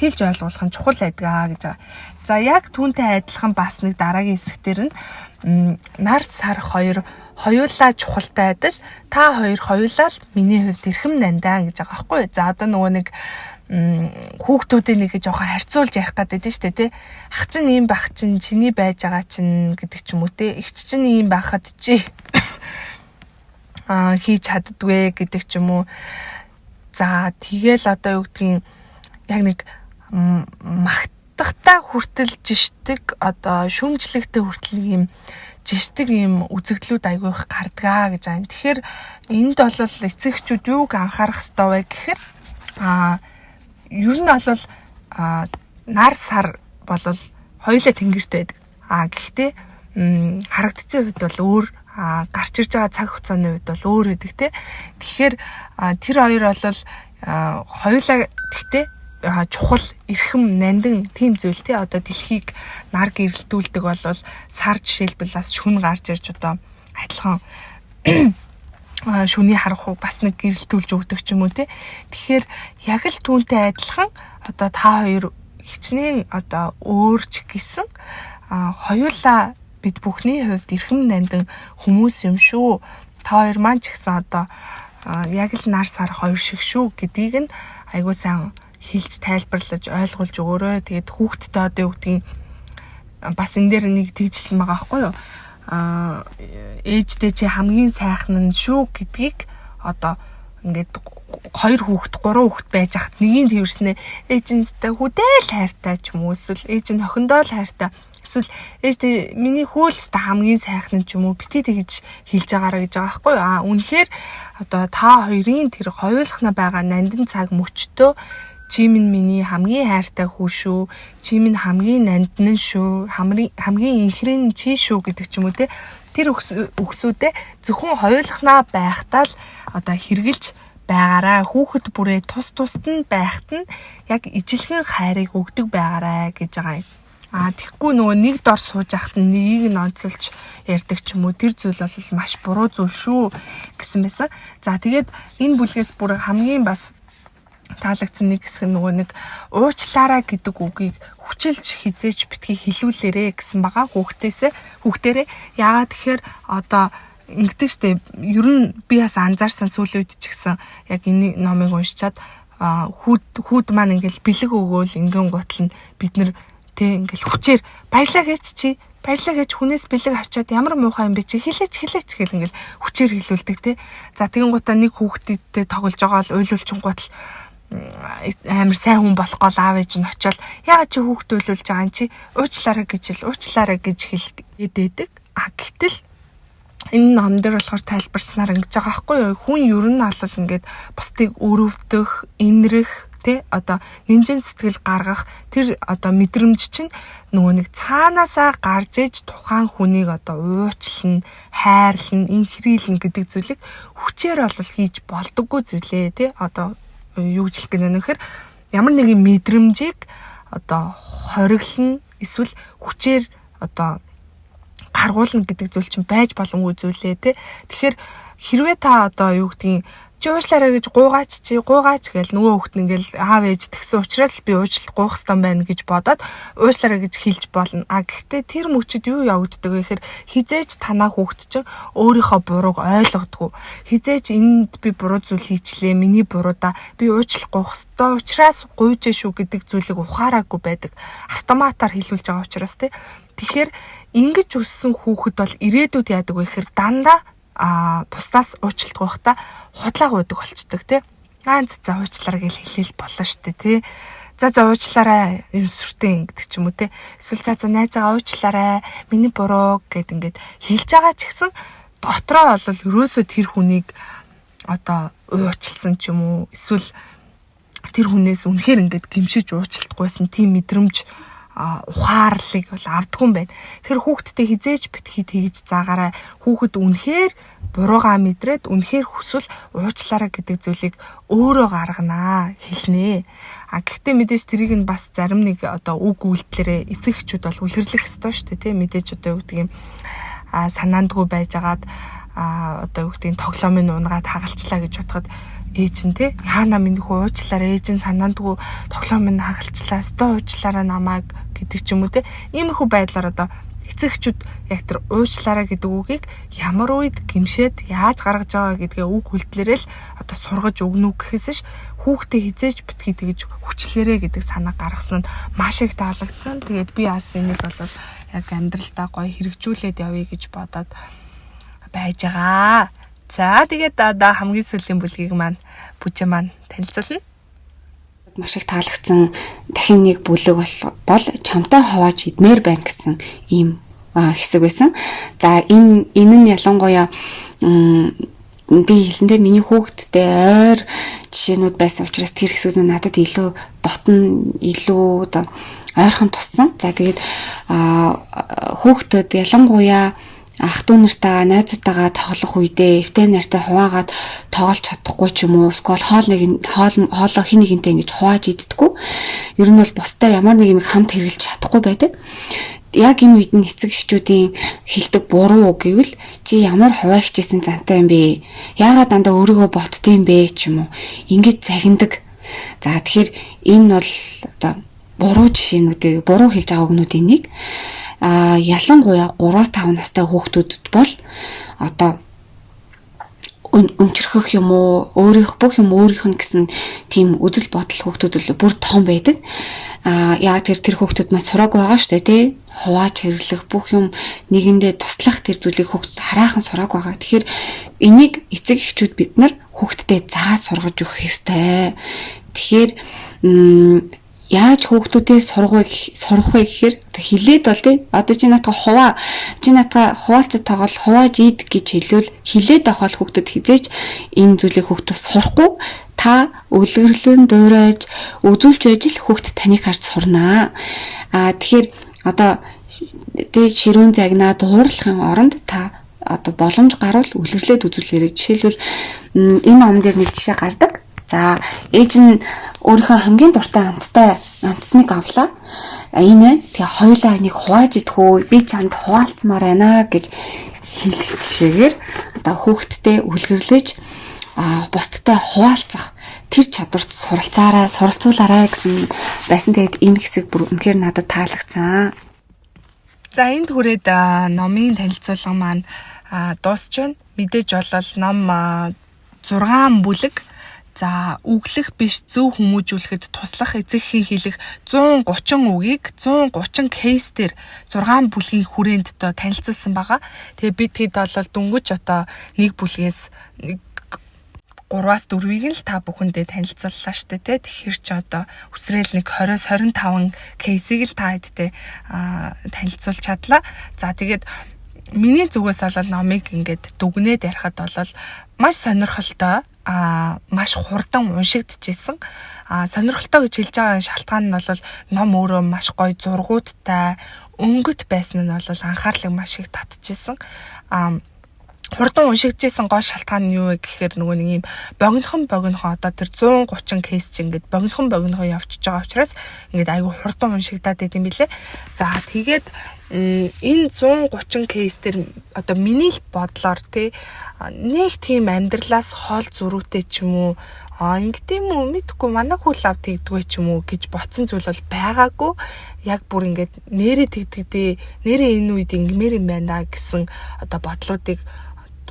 хэлж ойлгуулах нь чухал байдгаа гэж байгаа. За яг түүнтэй адилхан бас нэг дараагийн хэсэгтэр нь нар сар хоёр хоёулаа чухалтай адил та хоёр хоёулаа л миний хувьд эрхэм нандаа гэж байгаа байхгүй. За одоо нөгөө нэг хүүхдүүдээ нэг жоохон харьцуулж ярих гэдэг нь шүү дээ, тий. Ах чинь ийм байх чинь чиний байж байгаа чинь гэдэг ч юм уу, тий. Эгч чинь ийм байхад чи хийж чаддгүй гэдэг ч юм уу. За тэгэл одоо юу гэдгийг яг нэг магтахтаа хүртэл жишдэг одоо шүмжлэгтэй хүртэл нэг юм жишдэг юм үзэгдлүүд айгүй их гардгаа гэж байна. Тэгэхээр энд бол эцэг эхчүүд юуг анхаарах ёстой вэ гэхээр ер нь бол нар сар бол хоёулаа тэнгэрт байдаг. Гэхдээ харагдцсан хувьд бол өөр, гарч ирж байгаа цаг хугацааны хувьд бол өөр байдаг те. Тэгэхээр тэр хоёр бол хоёулаа гэхдээ чухал эрхэм нандин тийм зүйл те. Одоо дэлхийг нар гэрэлтүүлдэг бол сар жишээлбэл бас шүн гарч ирж одоо адилхан шүний харанхуй бас нэг гэрэлтүүлж өгдөг ч юм уу те. Тэгэхээр яг л түүнтэй адилхан одоо та хоёр хичнээн одоо өөрч гэсэн хоёулаа бид бүхний хувьд эрхэм нандин хүмүүс юм шүү. Та хоёр маань ч гэсэн одоо яг л нар сар хоёр шиг шүү гэдгийг нь айгуу сайн хэлж тайлбарлаж ойлгуулж өгөөрэй. Тэгээд хүүхдтэй одоо юу гэдгийг бас энэ дээр нэг тэгжилсэн байгаа байхгүй юу? Ээжтэй чи хамгийн сайхан нь шүү гэдгийг одоо ингээд хоёр хүүхэд, гурван хүүхэд байж хат нэгийг тэрвэрснээ ээж нь хүдэл хайртай ч юм уу, эсвэл ээж нь охиндоо л хайртай, эсвэл ээж миний хүүлстэй хамгийн сайхан нь ч юм уу бити тэгж хэлж байгаараа гэж байгаа байхгүй юу? Үнэхээр одоо та хоёрын тэр хоёулахна байгаа нандин цаг мөчтөө чи минь миний хамгийн хайртай хүү шүү. Чи минь хамгийн нандин шүү. Хамгийн инхрийн чи шүү гэдэг ч юм уу те. Тэр үгсүүдээ зөвхөн хоёулахнаа байхдаа л одоо хэрглэж байгаараа, хүүхэд бүрээ тус тусад нь байхад нь яг ижилхэн хайрыг өгдөг байгаарай гэж байгаа юм. Тэгэхгүй нөгөө нэг дор сууж ахад нь нэгийг нь онцолж ярьдаг ч юм уу, тэр зүйл бол маш буруу зүйл шүү гэсэн байсан. За тэгээд энэ бүлгээс бүр хамгийн бас таалагдсан нэг хэсэг нь нөгөө нэг уучлаарай гэдэг үгийг хүчилж хизээж битгий хэлүүлээрэ гэсэн байгаа хүүхдээсээ хүүхдээрээ. Яагаад тэгэхээр одоо ингэдэг штэ, ер нь би бас анзаарсан, сүүлийн үед ч гэсэн яг энэ номыг уншичаад хүүд хүүд маань ингээл бэлэг өгөөл ингэн гутал нь бид нар тэ ингээл хүчээр баярлаа гэж, чи баярлаа гэж хүнээс бэлэг авчаад ямар муухай юм бэ, чи хэлээч хэлээч гэл ингээл хүчээр хэлүүлдэг те. За тэгэн гутаа нэг хүүхдүүдтэй тоглож байгаа л уйлуулчин гутал амар сайн хүн болох гол аав ээж нь очиод яагаад чи хүүхд уйлуулж байгаа юм, чи уучлаарай гэж хэл, уучлаарай гэж хэл гэдэг. А гэтэл энэ ном дээр болохоор тайлбарснаар ингэж байгаа байхгүй юу? Хүн ер нь бол ингээд бусдыг өрөвдөх, инрэх тэ одоо нэмжин сэтгэл гаргах тэр одоо мэдрэмж чинь нөгөө нэг цаанаасаа гарч иж тухайн хүнийг одоо уучлна, хайрлна, инхрийлнэ гэдэг зүйлийг хүчээр бол хийж болдоггүй зүйлээ тий. Одоо юу гэж хэлэх гэнэ нөхөр, ямар нэгэн мэдрэмжийг одоо хориглоно эсвэл хүчээр одоо гаргуулна гэдэг зүйл чинь байж боломгүй зүйлээ тий. Тэгэхээр хэрвээ та одоо юу гэдгийг чи уучлаарай гэж гуйгаач, чи гуйгаач гэл нөгөө хүүхэд нь ингээл аав ээж тэгсэн учраас би уучлалт гуйх ёстой байна гэж бодоод уучлаарай гэж хэлж болно. А гэхдээ тэр мөчөд юу явагддаг вэ гэхээр хизээж танаа хүүхэд чинь өөрийнхөө бурууг ойлгодгоо. Хизээж энд би буруу зүйл хийчлээ, миний буруудаа би уучлах гуйх ёстой учраас гуйж шүү гэдэг зүйлийг ухаараагүй байдаг. Автоматар хэлүүлж байгаа учраас тий. Тэгэхээр ингэж өссөн хүүхэд бол ирээдүйд яадаг вэ гэхээр дандаа бусдаас уучлалт гуйхдаа худлаа гуйдаг болчдөг тий. Аа за уучлаарай гэж хэлээл боллоо шүү дээ тий. За за уучлаарай юм сүртэй гэдэг ч юм уу те. Эсвэл за за найзаагаа уучлаарай, миний буруу гэд ингээд хэлж байгаа ч гэсэн дотроо бол ерөөсөө тэр хүнийг одоо уучлсан ч юм уу, эсвэл тэр хүнээс үнэхээр ингээд гимшиж уучлалт гуйсан тийм мэдрэмж ухаарлыг бол авдаггүй юм байна. Тэгэхээр хүүхдтэй хизээж битгий тэгж заагаарай. Хүүхэд үнэхээр Буруугаа мэдрээд үнэхээр хүсвэл уучлаарай гэдэг зүйлийг өөрөө гарганаа, хэлнэ. А гэхдээ мэдээж тэрийг нь бас зарим нэг одоо үг үйлдэлээрээ эцэг эхчүүд бол үлгэрлэх ёстой шүү дээ, тий. Мэдээж одоо юу гэдэг юм санаандгүй байжгаад одоо юу гэдгийг тоглоомын унгаад хагалчлаа гэж бодоход ээж нь те яана минь хөө уучлаарай, ээж нь санаандгүй тоглоом минь хагалчлаа, өстой уучлаарай намайг гэдэг ч юм уу те. Иймэрхүү байдлаар одоо эцэг эхчүүд яг тэр уучлаарай гэдэг үгийг ямар үед гимшээд яаж гаргаж байгаа гэдгээ үг үлдлээрээ л одоо сургаж өгнө гэхээс ш хүүхдээ хизээж битгий тэгж хүчлээрэ гэдэг санаа гаргасан нь маш их таалагдсан. Тэгээд би бас энийг бол яг амьдралдаа гоё хэрэгжүүлээд явъя гэж бодоод байж байгаа. За тэгээд одоо хамгийн сүүлийн бүлгийг маань бүжээ маань танилцуулна. Маш их таалагдсан дахин нэг бүлэг бол чамтай хувааж идмээр байна гэсэн ийм хэсэг байсан. За энэ нь ялангуяа би хэлсэндээ миний хүүхэдтэй ойр жишээнүүд байсан учраас тэр хэсгүүд нь надад илүү дотн, илүү одоо ойрхон туссан. За тэгээд хүүхдэд ялангуяа ах дүү нартайгаа, найзуудтайгаа тоглох үедээ эвтэй нартай хуваагаад тоглож чадахгүй ч юм уу, эсвэл хоол нэг хоол хоолоо хин нэгэнтэй ингэж хувааж иддэггүй. Ер нь бол бусдаа ямар нэг юм хамт хэрглэж чадахгүй байдаг. Яг энэ үед нь эцэг эхчүүдийн хэлдэг буруу үг гэвэл чи ямар хуваа хичээсэн зантай юм бэ? Яагаад дандаа өөрийгөө ботдсон юм бэ ч юм уу? Ингэж загиндаг. За тэгэхээр энэ бол одоо буруу жишээнүүдийг, буруу хэлж байгаа үгнүүдийн нэг. Ялангуяа 3-5 настай хүүхдүүдэд бол одоо өмчөрхөх юм уу, өөрийнх бүх юм өөрийнх нь гэсэн тийм үзэл бодол хүүхдүүд бол бүр том байдаг. Яг тэр хүүхдүүд маань сураагүй байгаа шүү дээ, тий. Хувааж хэрэглэх, бүх юм нэгэндээ туслах тэр зүйлийг хүүхдүүд хараахан сураагүй байгаа. Тэгэхээр энийг эцэг эхчүүд бид нар хүүхдэд заа сургаж өгөх ёстой. Тэгэхээр яаж хүүхдүүдээ сурах вэ гэхээр одоо хилээд бол тий одоо чи наадах хуваа, чи наадах хуваалцах тоглол хувааж ид гэж хэлвэл хилээд авах хүүхдүүд хизээч энэ зүйлийг хүүхдүүд сурахгүй. Та үлгэрлэн дуурайж үзүүлж байж л хүүхд таныг харж сурнаа. Тэгэхээр одоо тий ширүүн загнаа дуурлахын оронд та одоо боломж гарвал үлгэрлээд үзүүлээрэй. Жишээлбэл энэ ном дээр нэг жишээ гардаг. За ээж нь өөрийнхөө хамгийн дуртай амттай амттныг авлаа. Энэ тэгээ хоёулаа энийг хувааж идэх үү? Би чамд хуваалцмаар байна гэж хэлэх жишээгээр одоо хүүхэдтэй үлгэрлэж бусдтай хуваалцах тэр чадварт суралцаарай, суралцуулаарай гэсэн байсан. Тэгээд энэ хэсэг бүр үнэхээр надад таалагдсан. За энд хүрээд номын танилцуулга маань дуусч байна. Мэдээж болол ном 6 бүлэг. За үглэх биш зөв хүмүүжүүлэхэд туслах эцэг эхийн хэлэх 130 үгийг 130 кейс дээр 6 бүлгийн хүрээнд одоо танилцуулсан байгаа. Тэгээ бид хэд бол дөнгөж одоо нэг бүлгээс 3-аас 4-ийг л та бүхэндээ танилцууллаа штэ тий. Тэгэхээр чи одоо үсрээл нэг 20-оос 25 кейсийг л та хэдтэй танилцуулж чадлаа. За тэгээд миний зүгээс бол номыг ингээд дүгнээд ярихад бол маш сонирхолтой, маш хурдан уншигдчихсэн. Сонирхолтой гэж хэлж байгаа шалтгаан нь бол ном өөрөө маш гоё зургуудтай, өнгөт байсан нь бол анхаарлыг маш их татчихсан. Хурдан уншигдчихсэн гол шалтгаан нь юу вэ гэхээр нөгөө нэг юм богинохон одоо тэр 130 кейс чинь ингээд богинохон явчихж байгаа учраас ингээд айгүй хурдан уншигдаад байт юм билэ. За тэгээд энэ 130 кейс дээр одоо миний л бодлоор тий нэг тийм амьдралаас хол зөрүүтэй ч юм уу ингэдэм үү мэдхгүй манай хүү лав тэгдэгвэ ч юм уу гэж ботсон зүйл бол байгаагүй. Яг бүр ингээд нэрээ тэгдэгдээ, нэрээ энэ үед ингэмээр юм байна гэсэн одоо бодлуудыг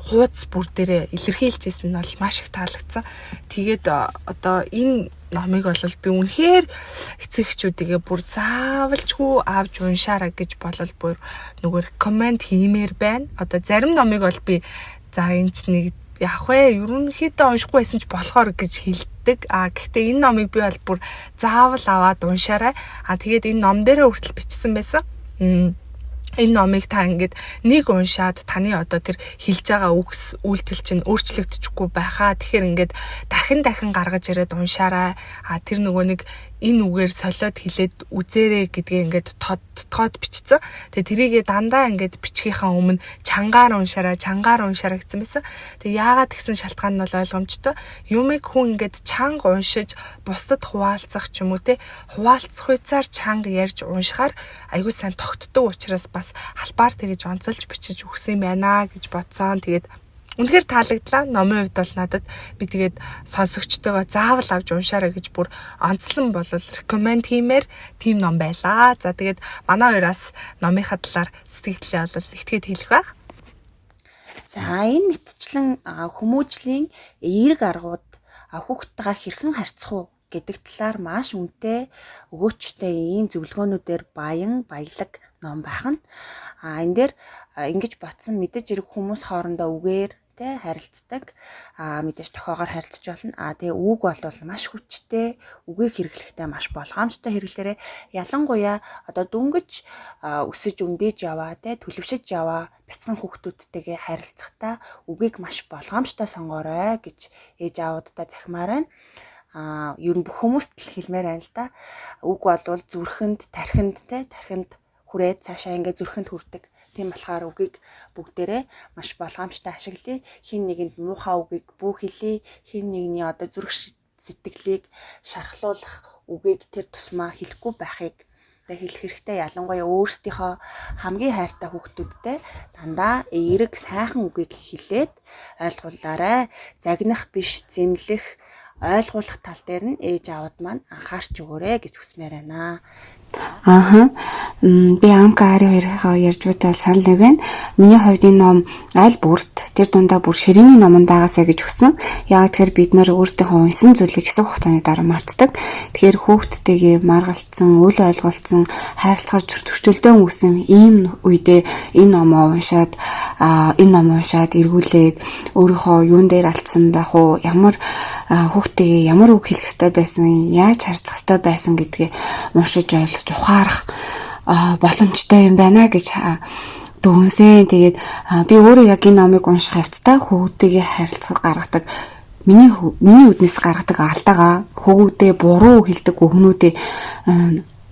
хууц бүр дээрээ илэрхийлж ирсэн нь бол маш их таалагдсан. Тэгээд одоо энэ номыг бол би үнэхээр эцэг эхчүүдийгээ бүр заавалчгүй авч уншаарай гэж болол бүр нөгөө рекоменд хиймээр байна. Одоо зарим номыг бол би за энэ ч нэг яах вэ? Ерөнхийдөө уншихгүй байсан ч болохоор гэж хэлдэг. Гэхдээ энэ номыг би бол бүр заавал аваад уншаарай. Тэгээд энэ ном дээрээ хүртэл бичсэн байсан. Энэ номыг та ингээд нэг уншаад таны одоо тэр хэлж байгаа үгс үйлдэл чинь өөрчлөгдөчихгүй байхаа. Тэгэхээр ингээд дахин дахин гаргаж ирээд уншаарай. Тэр нөгөө нэг энэ үгээр солиод хэлээд үзээрэй гэдгээ ингээд тодтогоод бичсэн. Тэгээ тэрийгээ дандаа ингээд бичгийнхаа өмнө чангаар уншаарай, чангаар уншаарай гэсэн байсан. Тэгээ яагаад гэсэн шалтгаан нь бол ойлгомжтой. Юмыг хүн ингээд чанга уншиж бусдад хуваалцах ч юм уу те, хуваалцах хуйцаар чанга ярьж уншихаар аягүй сайн тогтдог учраас бас албаар тэгэж онцолж бичиж өгсөн юм байна гэж бодсон. Тэгээд үнэхээр таалагдлаа. Номын хувьд бол надад, би тэгээд сонсогчтойгоо заавал авч уншаарай гэж бүр онцлон бол recommend хиймээр тийм ном байлаа. За, тэгээд манай хоёроос номынхаа талаар сэтгэгдлээ бол нэгтгээд хэлэх байх. За, энэ мэтчлэн хүмүүжлийн эерэг аргууд, хүүхдтэйгээ хэрхэн харьцах уу гэдэг талаар маш үнэтэй, өгөөчтэй ийм зөвлөгөөнүүдээр баян баялаг ном байх нь. А энэ дээр ингэж бодсон: мэдээж хэрэг хүмүүс хоорондоо үгээр тэ харилцдаг. А мэдээж тохиогоор харилцаж болно. А тэгээ үг бол маш хүчтэй, үгийг хэрэглэхдээ маш болгоомжтой хэрэглээрэй. Ялангуяа одоо дөнгөж өсөж өндөөж яваа, тэ төлөвшөж яваа бяцхан хүүхдүүдтэйгээ харилцахдаа үгийг маш болгоомжтой сонгоорой гэж ээж аавуудаа захимаар байна. А ер нь бүх хүмүүст л хэлмээр байна л да. Үг болвол зүрхэнд, тархинд, те тархинд хүрээд цаашаа ингээд зүрхэнд хүрдэг. Тийм болохоор үгийг бүгдээрээ маш болгоомжтой ашиглая. Хэн нэгэнд муухай үгийг бүү хэлье. Хэн нэгний одоо зүрх сэтгэлийг шархлуулах үгийг тэр тусмаа хэлэхгүй байхыг одоо хэлэх хэрэгтэй. Ялангуяа өөрсдийнхөө хамгийн хайртай хүүхдүүдтэй дандаа эерэг сайхан үгийг хэлээд ойлгуулаарай. Загнах биш, зэмлэх, ойлгуулах тал дээр нь ээж аауд маань анхаарч өгөөрэй гэж хүсмээр байна. Ааха. Би Амка Ари хоёрынхаа ярьж буйтай санал нэг байна. Миний хувьд энэ ном аль бүрт, тэр дундаа бүр ширээний ном нь байгаасай гэж хүссэн. Яг тэгэхээр бид нар өөрсдийнхөө уншсан зүйлийг хэсэг хугацааны дараа мартдаг. Тэгэхээр хүүхдтэйгээ маргалцсан, үл ойлголцсон, харилцахаар зөрчилдөөн үүссэн ийм үедээ энэ ном уншаад эргүүлээд өөрийнхөө юун дээр алдсан байх уу, ямар хүүхдтэйгээ ямар үг хэлэх ёстой байсан, яаж харьцах ёстой байсан гэдгээ уншиж ойлгож ухаарах боломжтой юм байна гэж дүгнсэн. Тэгээд би өөрөө яг энэ номыг унших хавцтай хүүхдтэйгээ харилцахад гаргадаг миний үднэс гаргадаг алдаагаа, хөвгүүдээ буруу хэлдэг үгнүүдээ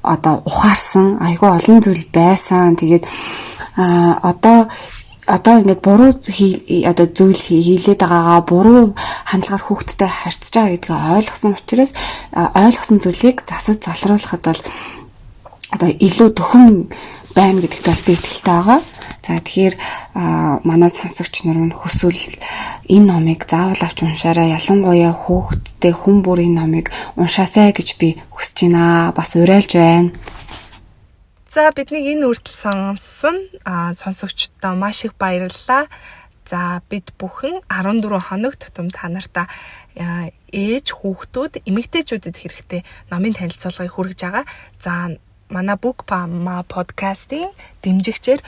одоо ухаарсан, айгүй олон зүйл байсан. Тэгээд одоо ингээд буруу одоо зүйл хийлээд байгаагаа, буруу хандлагаар хүүхдтэй харьцаж байгаа гэдгээ ойлгосон учраас ойлгосон зүйлийг засаж залруулахад бол одоо илүү дөхөм байна гэдэгт бол би итгэлтэй байгаа. За, тэгэхээр манай сонсогч нар нь хүсвэл энэ номыг заавал авч уншаарай. Ялангуяа хүүхдтэй хүн бүр энэ номыг уншаасай гэж би хүсэж байна. Бас уриалж байна. За, биднийг энэ хүртэл сонссон сонсогчдоо маш их баярлалаа. За, бид бүхэн 14 хоног тутам та нартаа ээж, хүүхдүүд, эмэгтэйчүүдэд хэрэгтэй номын танилцуулгыг хүргэж байгаа. За, манай Book Mama podcast-ийн дэмжигчээр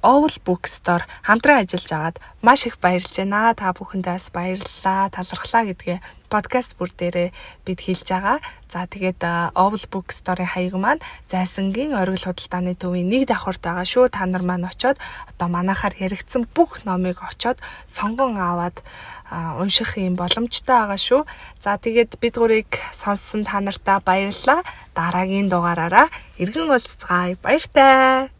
Owl Bookstore хамтран ажиллаж байгаад маш их баярлж байна. Та бүхэндээ бас баярлалаа, талархлаа гэдгээ подкаст бүр дээрээ бид хэлж байгаа. За, тэгээд Owl Bookstore-ын хаяг маань Зайсангийн оргил худалдааны төвийн нэг давхарт байгаа шүү. Та нар маань очоод одоо манайхаар яригдсан бүх номыг очоод сонгон аваад унших юм боломжтой байгаа шүү. За, тэгээд бид гурыг сонссон та нартаа баярлалаа. Дараагийн дугаараараа эргэн уулзацгаая. Баяртай.